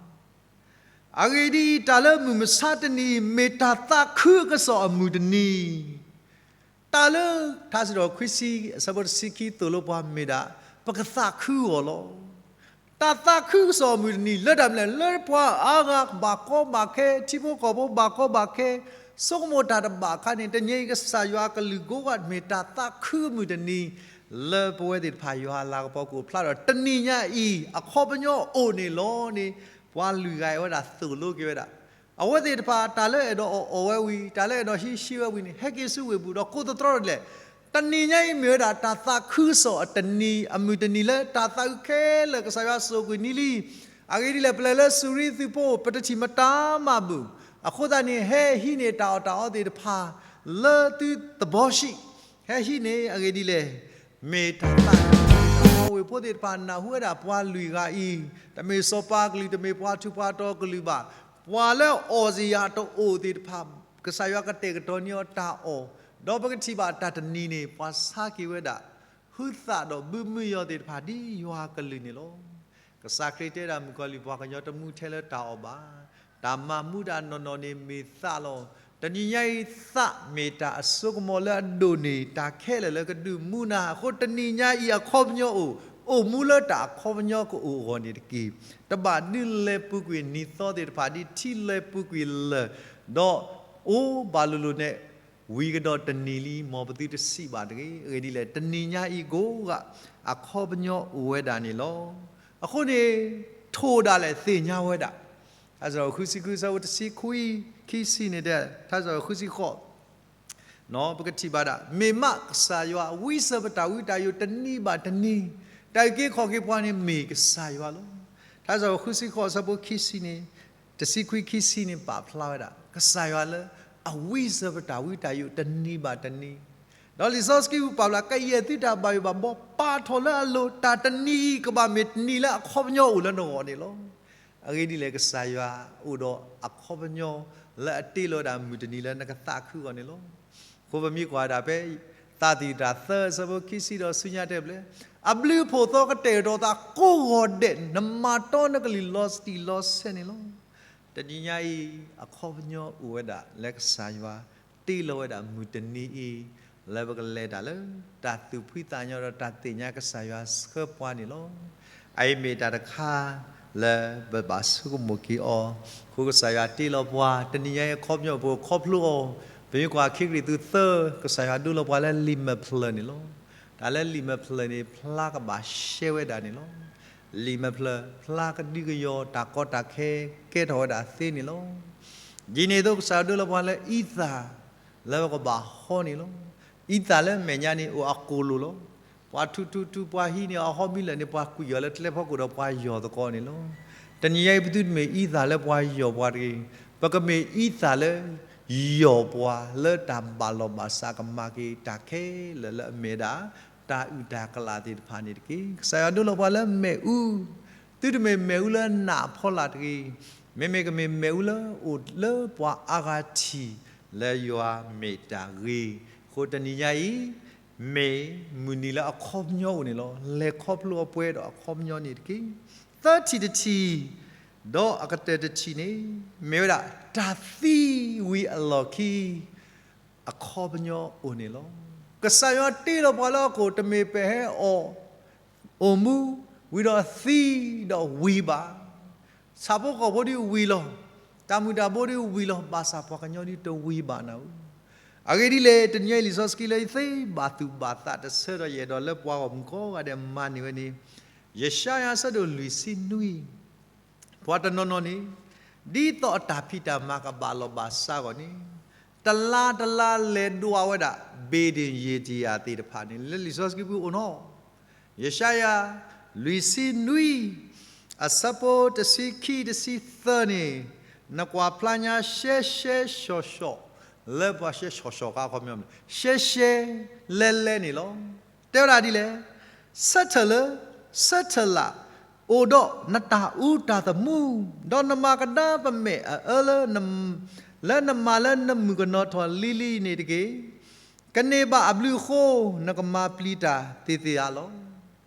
အဂ့ၢ်ဒ်အံၤ, တၢ်လၢမုၢ်မဆါတနံၤအံၤ မ့ၢ်တၢ်သးခုအကစီၣ်အမုၢ်တနံၤ တၢ်လၢထါစံးထီၣ်ခွံဆံ အဆၢဖိတဆံခံသိၣ်လိပှၤမ့ၢ်ဒၣ် ပကသးခုအီၤလီၤ. တၢ်သးခုကစီၣ်အမုၢ်တနံၤ လၢတၢ်မနုၤလဲၣ်, လၢပှၤအါဂၤဘၣ်ကီဘၣ်ခဲ, ထံဖိကီၢ်ဖိဘၣ်ကီဘၣ်ခဲ, ဆိကမိၣ်တၢ်တဘၣ်အခါန့ၣ်, တနံၤအံၤကစၢ်ယွၤအကလုၢ်ကိးဂၤ မ့ၢ်တၢ်သးခုအမုၢ်တနံၤ လၢပဝဲသ့ၣ်တဖၣ်ယွၤအလၤကပီၤကအိၣ်ဖျါဒီး တနံၤညါအံၤ အခီပညီအိၣ်န့ၣ်လီၤန့ၣ် ပှၤလွံၢ်ဂၤအံၤဝဲဒၣ်သိၣ်လိက့ၤဝဲဒၣ် အဝဲသ့ၣ်တဖၣ် တၢ်လၢအဲၣ်ဒိးအီၣ်အီၣ်ဝဲဝံၤ, တၢ်လၢအဲၣ်ဒိးဟံးဟံးဝဲဝံၤန့ၣ် ဟဲက့ၤဆူဝ့ၢ်ပူၤဒီးကိးသတြီဒ်လဲၣ်. တနံၤညါအံၤမ့ၢ်ဝဲဒၣ်တၢ်သးခုကစီၣ်အတနံၤ, အမုၢ်တနံၤလၢတၢ်သးခုခဲလၢာ် ကစၢ်ယွၤစိာ်ကွံာ်နံၤလံ. အဂ့ၢ်ဒ်လဲၣ်, ပလဲၤလၢစူၤရံသုးဖိ ပတထံၣ်မတၤမးဘၣ်. အဃိသတးန့ၣ် ဟဲဟံးန့ၢ်တၢ်အီၣ်တၢ်အီသ့ၣ်တဖၣ် လၢသုသဘီဆံး ဟဲဟံးန့ၢ်အဂ့ၢ်ဒ်လဲၣ်. မ့ၢ်တၢ်သးတမံၤ တၢ်မၤဝ့ၢ်ဖိသ့ၣ်တဖၣ်နၢ်ဟူဝဲဒၣ်ပှၤလွံၢ်ဂၤအံၤ, တမ့ၢ်စီၤပၤကလုာ် တမ့ၢ်ပှၤထူးပှၤတီၤကလုာ်ဘၣ်, ပှၤလၢအီၣ်စ့ၢ်ယၤတအိၣ်သ့ၣ်တဖၣ်, ကစၢ်ယွၤကတဲာ်ကတီၤန့ၢ်အီၤတၢ်အီၣ်, ဒီးပကထံၣ်ဘၣ်တၢ်တနံၤန့ၣ် ပှၤဆါက့ၤဝဲဒၣ် ဟုသးဒီးဘုမုယီၤသ့ၣ်တဖၣ် ဒ်ယွၤကလုၢ်န့ၣ်လီၤ. ကစၢ်ခရံာ်တဲဒၣ် မုၣ်ကီၤလံၢ် ပှၤကညီတမူထဲလၢတၢ်အီၣ်ဘၣ်, တၢ်မၤမူဒၣ်နီၢ်နီၢ်န့ၣ်မ့ၢ်သးလီၤ. တနံၤညါအံၤ သးမ့ၢ်တၢ်အစိကမီၤလၢအဒိၣ်န့ၢ် တၢ်ခဲလၢာ်လၢကဒုးမူနၤအဃိ တနံၤညါအံၤအခီပညီအိၣ်, အိၣ်မူလၢတၢ်အခီပညီကအိၣ်အဂီၢ်န့ၣ်တက့ၢ်. တဘၣ်ဒုးလဲၤပူၤကွံာ်နံၤသီသ့ၣ်တဖၣ် ဒ်ထံလဲၤပူၤကွံာ်လၢၢ်, ဒီးအိၣ်ဘၣ်လိၤလိၤန့ၣ် ဝံၤကဒီးတနံၤလံ မ်ပသုတစံးဘၣ်တဂ့ၤ. အဂ့ၢ်ဒ်လဲၣ်, တနံၤညါအံၤကိးဂၤ အခီပညီအိၣ်ဝဲဒၣ်န့ၣ်လီၤ. အဃိန့ၣ် ထိၣ်ဒၣ်လဲာ်သ့ၣ်ညါဝဲဒၣ်, ထါစံးထီၣ်ပတြၢၤ ဃုဆံဃု အဆၢဖိတဆံခွံ ခံဆံန့ၣ်တဲ, ထါစံးထီၣ်ပတြၢၤ ဃုဆံဃိး ပကထံၣ်ဘၣ်ဒၣ်, မ့ၢ်မးကစၢ်ယွၤ ဝံစၢၤပတၢ်ဝံတၢ်ယိးတနံၤဘၣ်တနံၤ, တၢ်အုၣ်က့ၤခီၣ်က့ၤပှၤန့ၣ်မ့ၢ်ကစၢ်ယွၤလီၤ. ထါစံးထီၣ်ပတြၢၤ ဃုဆံဃိး အဆၢဖိခံဆံန့ၣ်, တဆံခွံ ခံဆံန့ၣ် ပာ်ဖျါဝဲဒၣ် ကစၢ်ယွၤလၢအဝံစၢၤပတၢ်ဝံတၢ်ယိးတနံၤဘၣ်တနံၤ, ဒီးလံာ်စီဆှံပူၤပာ်ဖျါ ကယဲၢ်သုတၢ်ဘၣ်ယိၣ်ဘၣ်ဘီ ပာ်ထီၣ်လၢအလိၤ, တၢ်တနံၤအံၤကဘၣ်မ့ၢ်တနံၤလၢအခီပညီအိၣ်လၢနဂီၢ်န့ၣ်လီၤ. အဂ့ၢ်ဒ်လဲၣ်, ကစၢ်ယွၤအိၣ်ဒီးအခီပညီလၢအတ့လီၤဝဲဒၣ်မုၢ်တနံၤလၢနကသးခုအဂီၢ်န့ၣ်လီၤ. အဃိပမ့ၢ်ကွၢ်ဝဲဒၣ်ဖဲ သးတံာ်တၢ်သၢ အဆၢဖိခံဆံဒီးဆူညါတဲဘျဲၣ်, အဘျုးအဖှိၣ်သီကတဲာ်ကတီၤသးကိးဂီၤဒဲး နမၤတီနကလုၢ်လီၤတံၢ်လီၤဆဲးန့ၣ်လီၤ. တနံၤညါအံၤ အခီပညီအိၣ်ဝဲဒၣ်လၢကစၢ်ယွၤတ့လီၤဝဲဒၣ်မုၢ်တနံၤအံၤ လၢပကလဲၤတၢ်လၢတၢ်သူၣ်ဖှံသးညီဒီးတၢ်သ့ၣ်ညါကစၢ်ယွၤဆှၢပှၤန့ၣ်လီၤ. အအံၤမ့ၢ်တၢ်တခါလၢပဘၣ်ဆိကမိၣ်က့ၤအီၤ, အဃိကစၢ်ယွၤတ့လီၤပှၤ တနံၤညါအံၤအခီပညီပူၤခီဖျိအီၤ, ပမ့ၢ်ကွၢ်ခံကရံၣ်သူးသၢ, ကစၢ်ယွၤဒိလီၤပှၤလၢလံာ်မဲာ်ဖျၢၣ်န့ၣ်လီၤ. တၢ်လၢလံာ်မဲာ်ဖျၢၣ်န့ၣ် ဖျါကဘၣ်ရှဲဝဲဒၣ်န့ၣ်လီၤ. လံာ်မဲာ်ဖျၢၣ် ဖျါကဒုကယီၤတၢ်ကီတၢ်ခဲ ကဲထီၣ်ဝဲဒၣ်သ့န့ၣ်လီၤ. ဒ်န့ၣ်အသိးကစၢ်ယွၤဒိလီၤပှၤလၢအံသၣ် လၢပကဘၣ်ဟီန့ၣ်လီၤ. အံသၣ်လၢအမဲာ်ညါန့ၣ်အိၣ်အကိၣ်လိၣ်လီၤ. ပှၤထူထူထူ ပှၤဟံးန့ၢ်အီၤ အဟီမံလၢာ်န့ၣ် ပှၤကွံာ်အီၤလၢကျဲဖီခိၣ်ဒီးပှၤယီၢ်သကိးန့ၣ်လီၤ. တနံၤညါအံၤပသုတမ့ၢ်အံသၣ်လၢပှၤယီၢ်ပှၤတဂ့ၤ, ပကမ့ၢ်အံသၣ်လၢ ယီၢ်ပှၤလၢတၢ်ဘၣ်လီၢ်ဘၣ်စးကမၤက့ၤတၢ်ခဲလၢာ်လၢအမ့ၢ်ဒၣ် တၢ်အုၣ်တၢ်ကလၣ်သ့ၣ်တဖၣ်န့ၣ်တက့ၢ်. ကစၢ်ယွၤဒိလီၤပှၤလၢမ့ၣ်အူ, သုတမ့ၢ်မ့ၣ်အူလၢနးအဖီလာ်တဂ့ၤ, မ့မ့ၢ်ကမ့ၢ်မ့ၣ်အူလၢအိၣ်လၢပှၤအါဂၤထံၣ် လၢယွၤမ့ၢ်တၢ်ဂ့ၤ, အဃိတနံၤညါအံၤ မ့ၢ်မုၢ်နံၤလၢအခီပညီအိၣ်န့ၣ်လီၤ. လဲၤခီဖျိအပှဲၤဒီးအခီပညီန့ၣ်တက့ၢ်. သၢထံၣ်တထံၣ်, ဒီးအကတၢၢ်တထံၣ်န့ၣ် မ့ၢ်ဝဲဒၣ် တၢ်သံဝံၤအလီၢ်ခံ အခီပညီအိၣ်န့ၣ်လီၤ. ကစၢ်ယွၤတ့လီၤပှၤလၢဟီၣ်ခိၣ် တမ့ၢ်ပဟဲအီၣ် အိၣ်မူ ဝံၤဒီးသံဒီးဝံၤဘၣ်. ဆၣ်ဖိကီၢ်ဖိဒ်ဝံၤလီၤ, တၢ်မုၢ်တၢ်ဘိဒ်ဝံၤလီၤ, ဘၣ်ဆၣ်ပှၤကညီဒ်တဝံၤဘၣ်နၤဧၢ. အဂ့ၢ်ဒ်လဲၣ်, တနံၤညါအံၤလံာ်စီဆှံလၢယသ့ဘၣ်သူၣ်ဘၣ်သးတဆၢဒီးယအဲၣ်ဒိးလၢပှၤဂီၢ်မုၢ်ကိးဂၤဒဲးမၤန့ၢ်ဝဲန့ၣ်, ယၡါယၤအဆၢဒိၣ်လွံၢ်ဆံနွံ ပှၤတနီၤနီၤန့ၣ် ဒ်သိးအတၢ်ဖံးတၢ်မၤကဘၣ်လီၢ်ဘၣ်စးအဂီၢ်န့ၣ် တလါတလါလဲၤဒွးဝဲဒၣ် ဘ့ၣ်ဒ့ၣ်ယ့ၣ်တယၣ်သ့ၣ်တဖၣ်န့ၣ် လၢလံာ်စီဆှံပူၤအိၣ်နီၤ. ယၡါယၤ လွံၢ်ဆံနွံ အဆၢဖိတဆံခံတဆံသၢန့ၣ် နကွၢ်ဖျါညါရှဲရှဲရှီၤရှီၤ လၢပှၤရှဲရှီၤရှီၤခါခီပညီ ရှဲရှဲလဲလဲန့ၣ်လီၤ. တဲဝဲဒၣ်ဒ်လဲၣ်, ဆၢထၢၣ်လၢ ဆၢထၢၣ်လၢ အိၣ်ဒီးနတၢ်အူတၢ်သမူ, ဒီးနမၤကဒါပမဲာ်အအၢလၢ လၢနမၤလၢနမုၣ်ကနီၤထီၣ်လံၤလံၤန့ၣ်တက့ၢ်. ကန့ၢ်ဘၣ်အဘျုးအဃိ နကမၤပျံၤတၢ်သ့ၣ်သ့ၣ်ဧါလီၤ.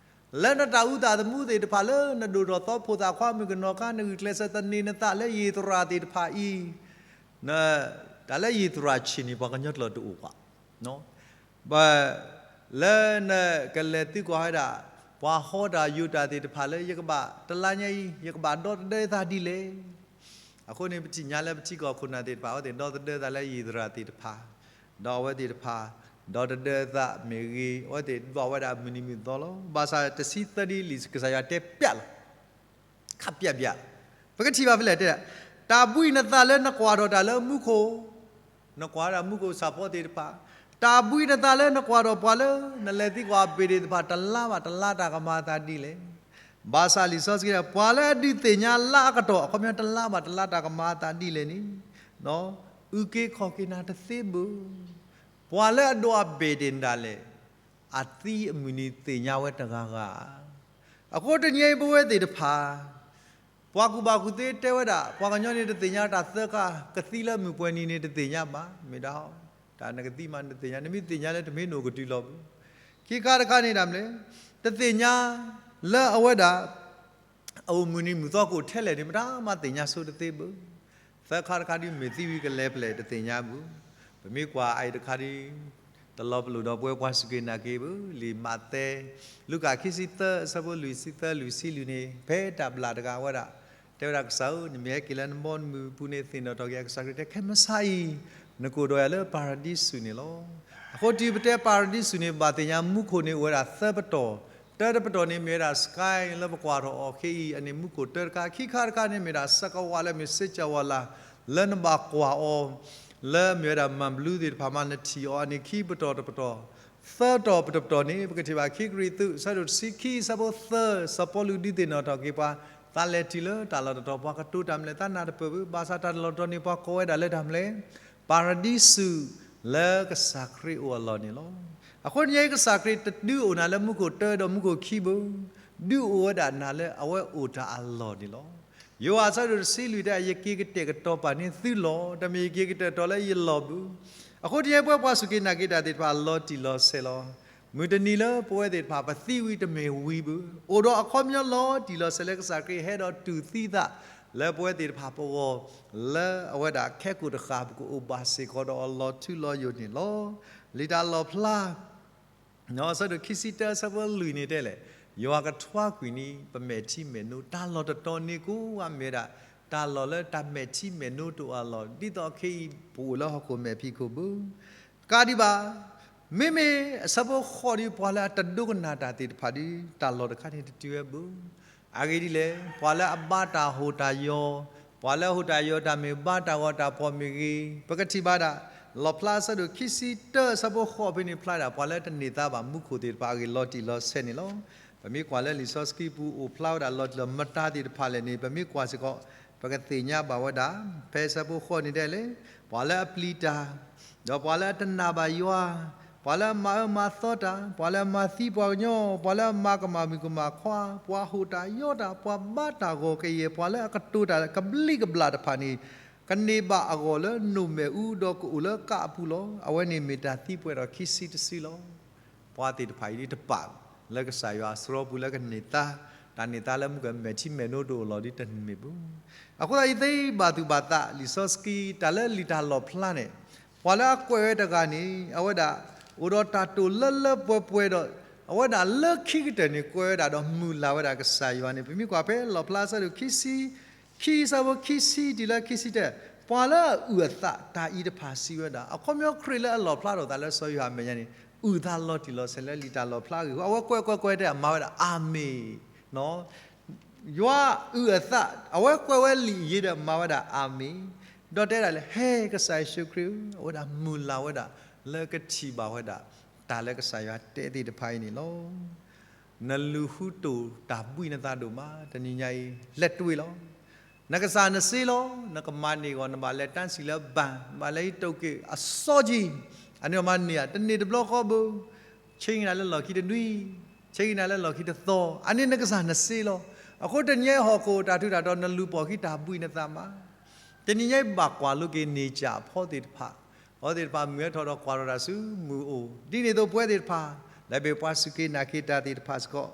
လၢနတၢ်အူတၢ်သမူသ့ၣ်တဖၣ် လၢနဒိၣ်ထီၣ်သီ ဖိသၣ်ခွါမုၣ်ကနီၤခါ နဂုာ်ကျဲးစၢးသန့ၤနသးလၢယံၢ်သရၣ်သ့ၣ်တဖၣ်အံၤ, တၢ်လၢယံၢ်သရၣ်ဆံးန့ၣ် ပှၤကညီကျိာ်တအိၣ်ဘၣ်. လၢနကလဲၤသံကွၢ်ဝဲဒၣ် ပှၤဟီတၢ်ယိးတၢ်သ့ၣ်တဖၣ်လၢ ယကဘၣ်တလါညါအံၤ ယကဘၣ်ဒီသဒၢသးဒ်လဲၣ်. အဃိန့ၣ် ပထံၣ်ညါလၢပထံကီၢ်ခိၣ်နၢ်သ့ၣ်တဖၣ် အဝဲသ့ၣ်ဒီသဒၢသးလၢယံၢ်သရၣ်သ့ၣ်တဖၣ်, ဒီးအဝဲသ့ၣ်တဖၣ် ဒီသဒၢသးမ့ၢ်ဂ့ၤ အဝဲသ့ၣ်ဒွးဝဲဒၣ်မုၢ်နံၤမုၢ်သီလီၤ. ဘၣ်ဆၣ်တဆံသၢဒ်လံာ်ကစၢ်ယွၤတဲပျးလီၤ ခးပျးပျး, ပကထံၣ်ဘၣ်ဖဲလဲၣ်တဲဒၣ်, တၢ်ဘှံးနသးလၢနကွၢ်ထီၣ်တၢ်လၢမူခိၣ်, နကွၢ်ဝဲဒၣ်မူခိၣ်ဆၣ်ဖိသ့ၣ်တဖၣ်, တၢ်ဘှံးနသးလၢနကွၢ်ထီၣ်ပှၤလၢ နလဲၤသံကွၢ်ဘ့ၣ်ဒ့ၣ်သ့ၣ်တဖၣ် တလါဘၣ်တလါတၢ်ကမၤအသးဒ်လဲၣ်. ဘၣ်ဆၣ်လံာ်စီဆှံတဲ ပှၤလၢအဒုးသ့ၣ်ညါလါအကတီၢ် အခီပညီတလါဘၣ်တလါတၢ်ကမၤအသးဒ်လဲၣ်န့ၣ်, အုၣ်က့ၤခီၣ်က့ၤနၤတသ့ဘၣ်. ပှၤလၢအဒိးအဘ့ၣ်ဒၣ်လဲာ် အသံအမုၢ်နံၤသ့ၣ်ညါဝဲတဂၤဂၤ. အဃိတနံၤအံၤပဝဲသ့ၣ်တဖၣ် ပှၤကူၣ်ဘၣ်ကူၣ်သ့တဲဝဲဒၣ် ပှၤကညီန့ၣ်တသ့ၣ်ညါတၢ်သၢခါ ကသံလၢမုၢ်ပှဲၤနံၤန့ၣ်တသ့ၣ်ညါဘၣ် မ့ၢ်ဒၣ် တၢ်နကသံမးနသ့ၣ်ညါ နမ့ၢ်သ့ၣ်ညါလၢတမ့ၢ်နအိၣ်ကတုၤလီၤဘၣ်. ခံခါတခါန့ၣ်ဒၣ်မနုၤလဲၣ် တသ့ၣ်ညါလၢအဝဲဒၣ် အအိၣ်မုၢ်နံၤမုၢ်သီကအိၣ်ထဲလဲၣ်န့ၣ် မတၤမးသ့ၣ်ညါဆိတသ့ဘၣ်. သၢခါတခါဒုးမ့ၢ်သံဝံၤကလဲၤဖဲလဲၣ်တသ့ၣ်ညါဘၣ်. ပမ့ၢ်ကွၢ်အအံၤတခါဒုး တလီၤပလိာ်ဒီးပဝဲပှၤစူၢ်က့ၤနာ်က့ၤဘၣ်. လံာ်မးသဲ လူၤကၣ်ခံဆံသၢအဆၢဖိလွံၢ်ဆံသၢလွံၢ်ဆံလွံၢ်န့ၣ် ဖဲတၢ်ဘျၣ်တဂၤဝဲဒၣ် တဲဝဲဒၣ်ကစၢ်ဧၢ နမ့ၢ်ဟဲက့ၤလၢနဘီနမုၢ်ပူၤန့ၣ် သ့ၣ်နီၣ်ထီၣ်က့ၤအကစၢ်ခရံာ်တဲ ခဲမုၢ်ဆါအံၤ နကအိၣ်ဒီးယၤလၢပၤရဒံစူၤန့ၣ်လီၤ. အဃိတုၤပတဲပၤရဒံစူၤန့ၣ် ဘၣ်သ့ၣ်ညါမူခိၣ်န့ၣ်အိၣ်ဝဲဒၣ်သၢပတီၢ်, တၢတပတီၢ်န့ၣ်မ့ၢ်ဝဲဒၣ် sky လၢပကွၢ်ထီၣ်အီၤခဲအံၤ အန့ၣ်မူခိၣ်တၢတခါ, ခံခါတခါန့ၣ်မ့ၢ်ဒၣ် စကဝါလၢမ့ၢ်စ့ကဝါလၢ လၢနဘၣ်ကွၢ်အီၤ လၢမ့ၢ်ဝဲဒၣ်မၤဘျုးသ့ၣ်တဖၣ်မး နထံၣ်အီၤန့ၣ် ခံပတီၢ်တပတီၢ်, သၢပတီၢ်တပတီၢ်န့ၣ် ပကထံၣ်ဘၣ်ခံကရံၣ်သူး အဆၢဒိၣ်တဆံခံ အဆၢဖိသၢ စီၤပီလူးဒုးသ့ၣ်နီၣ်ထီၣ်က့ၤပှၤ သးလဲၤတုၤလၢတၢ်လီၢ်တတီၤ ပှၤကတိၤတၢ်မနုၤလဲၣ် သးနၢ်တပၢၢ်ဘၣ်, ဘၣ်ဆၣ်တၢ်လီၢ်တတီၤန့ၣ် ပှၤကိးဝဲဒၣ်လၢတၢ်မနုၤလဲၣ် ပၤရဒံစူၤ လၢကစၢ်ခရံာ်အိၣ်အလီၢ်န့ၣ်လီၤ. အဃိတနံၤအံၤ ကစၢ်ခရံာ်တဒုးအိၣ်နၤလၢမူခိၣ်တၢဒီးမူခိၣ်ခံဘၣ်, ဒုးအိၣ်ဝဲဒၣ်နၤလၢအဝဲအိၣ်တၢ်အလီၢ်န့ၣ်လီၤ. ယိၤဟၣ်အဆၢဒိၣ်တဆံလွံၢ်တဲ ယက့ၤကတဲာ်ကတီၤပာ်န့ၢ်သုလီၢ်, တမ့ၢ်ယက့ၤကတဲာ်ကတီၤလၢယလီၢ်ဘၣ်. အဃိတနံၤအံၤပဝဲပှၤစူၢ်က့ၤနာ်က့ၤတၢ်သ့ၣ်တဖၣ် လီၤတံၢ်လီၤဆဲးလီၤ. မုၢ်တနံၤလၢပဝဲသ့ၣ်တဖၣ် ပသံဝံၤတမ့ၢ်ဝံၤဘၣ်, အိၣ်ဒီးအခီပညီလီၤတံၢ်လီၤဆဲးလၢကစၢ်ခရံာ်ဟဲဒီးတူၢ်သံသး လၢပဝဲသ့ၣ်တဖၣ်ပဂီၢ်, လၢအဝဲဒၣ်ခဲကိာ်တဃၣ် ပကအိၣ်ဘၣ်စ့ၢ်ကီးဒီးအီၤလီၤထူလီၤယိာ်န့ၣ်လီၤ. လံာ်တၢ်လီၣ်ဖျါ အဆၢဒိၣ်ခံဆံတၢ အဆၢဖိလွံၢ်န့ၣ်တဲလဲၣ်, ယွၤကထွါကွံာ်န့ၢ် ပမဲာ်ထံမဲာ်နိ တၢ်လီၢ်တတီၤန့ၣ်ကိးဂၤမ့ၢ်ဝဲဒၣ် တၢ်လီၢ်လၢတၢ်မဲာ်ထံမဲာ်နိတအိၣ်အလီၢ်, ဒ်သိးခဲအံၤပအိၣ်လၢဟီၣ်ခိၣ်မဲာ်ဖံးခိၣ်ဘၣ်. တကးဒံးဘၣ် မ့မ့ၢ်အဆၢဖိဃိးဒီး ပှၤလၢအတဒိကနၣ်တၢ်သ့ၣ်တဖၣ်ဒီး တၢ်လီၢ်တခါန့ၣ်တတုၤဝဲဘၣ်. အဂ့ၢ်ဒ်လဲၣ်, ပှၤလၢအဘါတၢ်ဟိၣ်တၢ်ယီၤ, ပှၤလၢအဟိၣ်တၢ်ယီၤတၢ်မ့ၢ်ဘါတၢ်ဂီၤတၢ်ဖီၣ်မ့ၢ်ဂ့ၤ, ပကထံၣ်ဘၣ်ဒၣ် လီၣ်ဖျါအဆၢဒိၣ်ခံဆံတၢ အဆၢဖိဃိးဖဲန့ၣ်ဖျါဒၣ် ပှၤလၢတန့ၢ်သါဘၣ်မူခိၣ်သ့ၣ်တဖၣ်အဂ့ၢ်လီၤတံၢ်လီၤဆဲးန့ၣ်လီၤ. ပမ့ၢ်ကွၢ်လၢလံာ်စီဆှံပူၤအိၣ်ဖျါဝဲဒၣ်လီၤတံၢ်လီၤမတၤသ့ၣ်တဖၣ်လဲၣ်န့ၣ် ပမ့ၢ်ကွၢ်စ့ၢ်ကီး ပကသ့ၣ်ညါဘၣ်ဝဲဒၣ် ဖဲအဆၢဖိဃိးန့ၣ်တဲလဲၣ်, ပှၤလၢအပျံၤတၢ် ဒီးပှၤလၢအတနာ်ဘၣ်ယွၤ, ပှၤလၢအမၤအၢမၤသီတၢ်, ပှၤလၢအမၤသံပှၤကညီ, ပှၤလၢအမၤကမၣ်မုၣ်ကမၣ်ခွါ, ပှၤဟိၣ်တၢ်ယီၤတၢ်, ပှၤဘါတၢ်ဂီၤကယဲၢ်, ပှၤလၢအကတိၤတၢ်ကဘျံးကဘျၣ်တဖၣ်န့ၣ် ကန့ၢ်ဘၣ်အဂီၢ်လၢနိၣ်မဲာ်အူဒီးကအိၣ်လၢကးအပူၤလီၤ. အဝဲန့ၣ်မ့ၢ်တၢ်သံပှဲၤထီၣ်ခံဆံတစုလီၤ. ပှၤသ့ၣ်တဖၣ်အံၤဒ်တပာ်လၢကစၢ်ယွၤအစရီပူၤလၢကန့ၢ်သါ, တၢ်န့ၢ်သါလၢမူကမဲာ်ထံမဲာ်နိတအိၣ်လီၤဒ်တမ့ၢ်ဘၣ်. အဃိသတးယသ့ဘၣ်သူၣ်ဘၣ်သး လံာ်စီဆှံ တၢ်လၢလံာ်တၢ်လီၣ်ဖျါန့ၣ်, ပှၤလၢအကွဲးဝဲတဂၤန့ၣ် အဝဲဒၣ် အိၣ်ဒီးတၢ်တိာ်လၢလၢပှဲၤပှဲၤဒီး အဝဲဒၣ်လၢခံကတၢၢ်န့ၣ် ကွဲးဝဲဒၣ်ဒီးမုၢ်လၢ်ဝဲဒၣ်ကစၢ်ယွၤန့ၣ် ပမ့ၢ်ကွၢ်ဖဲလီၣ်ဖျါအဆၢဒိၣ်ခံဆံ ခံအဆၢဖိခံဆံတုၤလၢခံဆံတၢ, ပှၤလၢအအုၣ်အသးတၢ်အံၤတဖၣ်စံးဝဲဒၣ် အခီပညီခရံာ်လၢအလီၣ်ဖျါထီၣ်သးလၢစီၤယိၤဟၣ်အမဲာ်ညါန့ၣ် အုၣ်သးလီၤတံၢ်လီၤဆဲးလၢလံာ်တၢ်လီၣ်ဖျါအဂ့ၢ်အဃိ အဝဲကွဲးကွဲးကွဲးတဲ အမၤဝဲဒၣ်အၤမ့ၣ် ယွၤအုၣ်အသး အဝဲကွဲးဝဲလံာ်အံၤဒီးမၤဝဲဒၣ်အၤမ့ၣ်, ဒီးတဲဒၣ်လၢ ဟဲကစၢ်ယ့ၣ်ၡူးခရံာ်ဧၢ, အဝဲဒၣ်မုၢ်လၢ်ဝဲဒၣ်လၢကထံၣ်ဘၣ်ဝဲဒၣ် တၢ်လၢကစၢ်ယွၤတဲသ့ၣ်တဖၣ်အံၤန့ၣ်လီၤ. နလူၤဃုတိၢ်တၢ်ဘှံးနသးဒိၣ်မး တနံၤညါအံၤ လဲၤတွ့လီၤ. နကစၢ်နစ့လီၤ, နကမၤန့ၢ်အဂီၢ် နဘၣ်လဲၤတၢ်စံၣ်လၢဘၣ်, နဘၣ်လဲၤဟံးတိၢ်က့ၤအစီကံ, အန့ၣ်မၤန့ၢ်ဧါ, တန့ၢ်တဘျီဃီဘၣ် ဆ့ကၤနၤလၢလီၢ်ခံတနွံ, ဆ့ကၤနၤလၢလီၢ်ခံတသီ, အန့ၣ်နကစၢ်နစ့လီၤ. အဃိတနံၤညါအံၤဟီၣ်ခိၣ်တၢ်ထူးတၢ်တီၤ နလူၤပိာ်ခံတၢ်ဘှံးနသးမး, တနံၤညါအံၤဘၣ်ကွၢ်လိက့ၤန့ၢ်ကၠၢ်အဖီသ့ၣ်တဖၣ်, အဝဲသ့ၣ်တဖၣ်မုၢ်ဟဲထီၣ်ဒီး ကွၢ်ထီၣ်တၢ်ဆူမုၢ်အိၣ်, ဒ်န့ၣ်အသိးပဝဲသ့ၣ်တဖၣ် လၢအမ့ၢ်ပှၤစူၢ်က့ၤနာ်က့ၤတၢ်သ့ၣ်တဖၣ်စ့ၢ်ကီး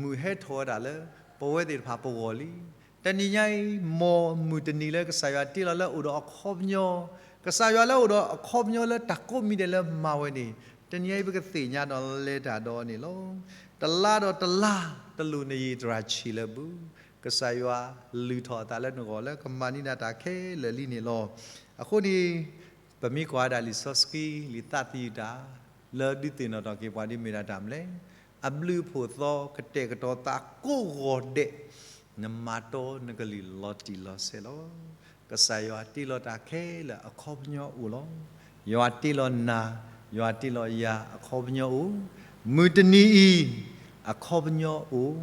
မုၢ်ဟဲထီၣ်ဝဲဒၣ်လၢ ပဝဲသ့ၣ်တဖၣ်ပဂီၢ်လံ. တနံၤညါအံၤ မ်မုၢ်တနံၤလၢကစၢ်ယွၤတ့လီၤလၢအိၣ်ဒီးအခီပညီ, ကစၢ်ယွၤလၢအိၣ်ဒီးအခီပညီလၢတၢ်ကိးမံၤဒဲးလၢမၤဝဲန့ၣ်, တနံၤညါအံၤပကသ့ၣ်ညါဒီးလဲၤတၢ်ဒီးအီၤန့ၣ်လီၤ. တလါဒီးတလါ တလိၣ်နယံာ်တြၢ်ဆံးလၢၤဘၣ်, ကစၢ်ယွၤလုၢ်ထီၣ်အသးလၢနဂီၢ်လၢကမၤန့ၢ်နၤတၢ်ခဲလၢာ်လံန့ၣ်လီၤ. အဃိန့ၣ် ပမ့ၢ်ကွၢ်ဝဲဒၣ်လံာ်စီဆှံ လံာ်သးသယုၢ်တၢ် လၢဒုးသ့ၣ်နီၣ်ထီၣ်က့ၤပှၤဒ်မ့ၢ်ဒၣ်တၢ်မနုၤလဲၣ်, အဘျုးအဖှိၣ်သီကတဲာ်ကတီၤသးကိးဂီၤဒဲး, နမၤတီနကလုၢ်လီၤတံၢ်လီၤဆဲးလီၤ. ကစၢ်ယွၤတ့လီၤတၢ်ခဲလၢာ်အခီပညီအိၣ်လီၤ. ယွၤတ့လီၤနၤ, ယွၤတ့လီၤယၤအခီပညီအိၣ်, မုၢ်တနံၤအံၤ အခီပညီအိၣ်,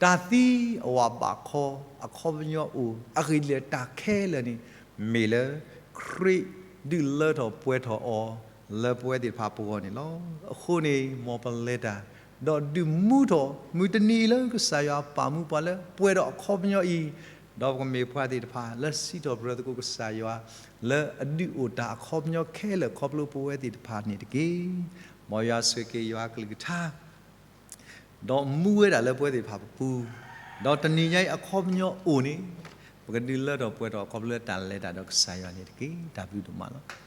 တၢ်သံအဝၤဘးခီအခီပညီအိၣ်, အဂ့ၢ်ဒ်လဲၣ်တၢ်ခဲလၢာ်န့ၣ် မ့ၢ်လၢခရံာ်ဒုးလၢထီၣ်ပှဲၤထီၣ်အီၤ လၢပဝဲသ့ၣ်တဖၣ်ပဂီၢ်န့ၣ်လီၤ. အဃိန့ၣ် မ်ပလဲၤတၢ် ဒီးဒုးမူထီၣ် မုၢ်တနံၤအံၤလၢကစၢ်ယွၤပာ်မူပှၤလၢပှဲၤဒီးအခီပညီအံၤ, ဒီးပကမ့ၢ်ပှၤသ့ၣ်တဖၣ်လၢစံးထီၣ်ပတြၢၤသကိးကစၢ်ယွၤ လၢအဒုးအိၣ်တၢ်အခီပညီခဲလၢာ်ခီဖျိပဝဲသ့ၣ်တဖၣ်န့ၣ်တက့ၢ်. မ်ယွၤဆိၣ်ဂ့ၤက့ၤယွၤအကလုၢ်ကထါ ဒီးမူဝဲဒၣ်လၢပဝဲသ့ၣ်တဖၣ်ပပူၤ, ဒီးတနံၤညါအံၤအခီပညီအိၣ်န့ၣ် ပကဒုးလၢထီၣ်ပှဲၤထီၣ်ခီဖျိလၢတၢ်လဲၤတၢ်ဒီးကစၢ်ယွၤန့ၣ်တက့ၢ်. တၢ်ဘျုးဒိၣ်မးလီၤ.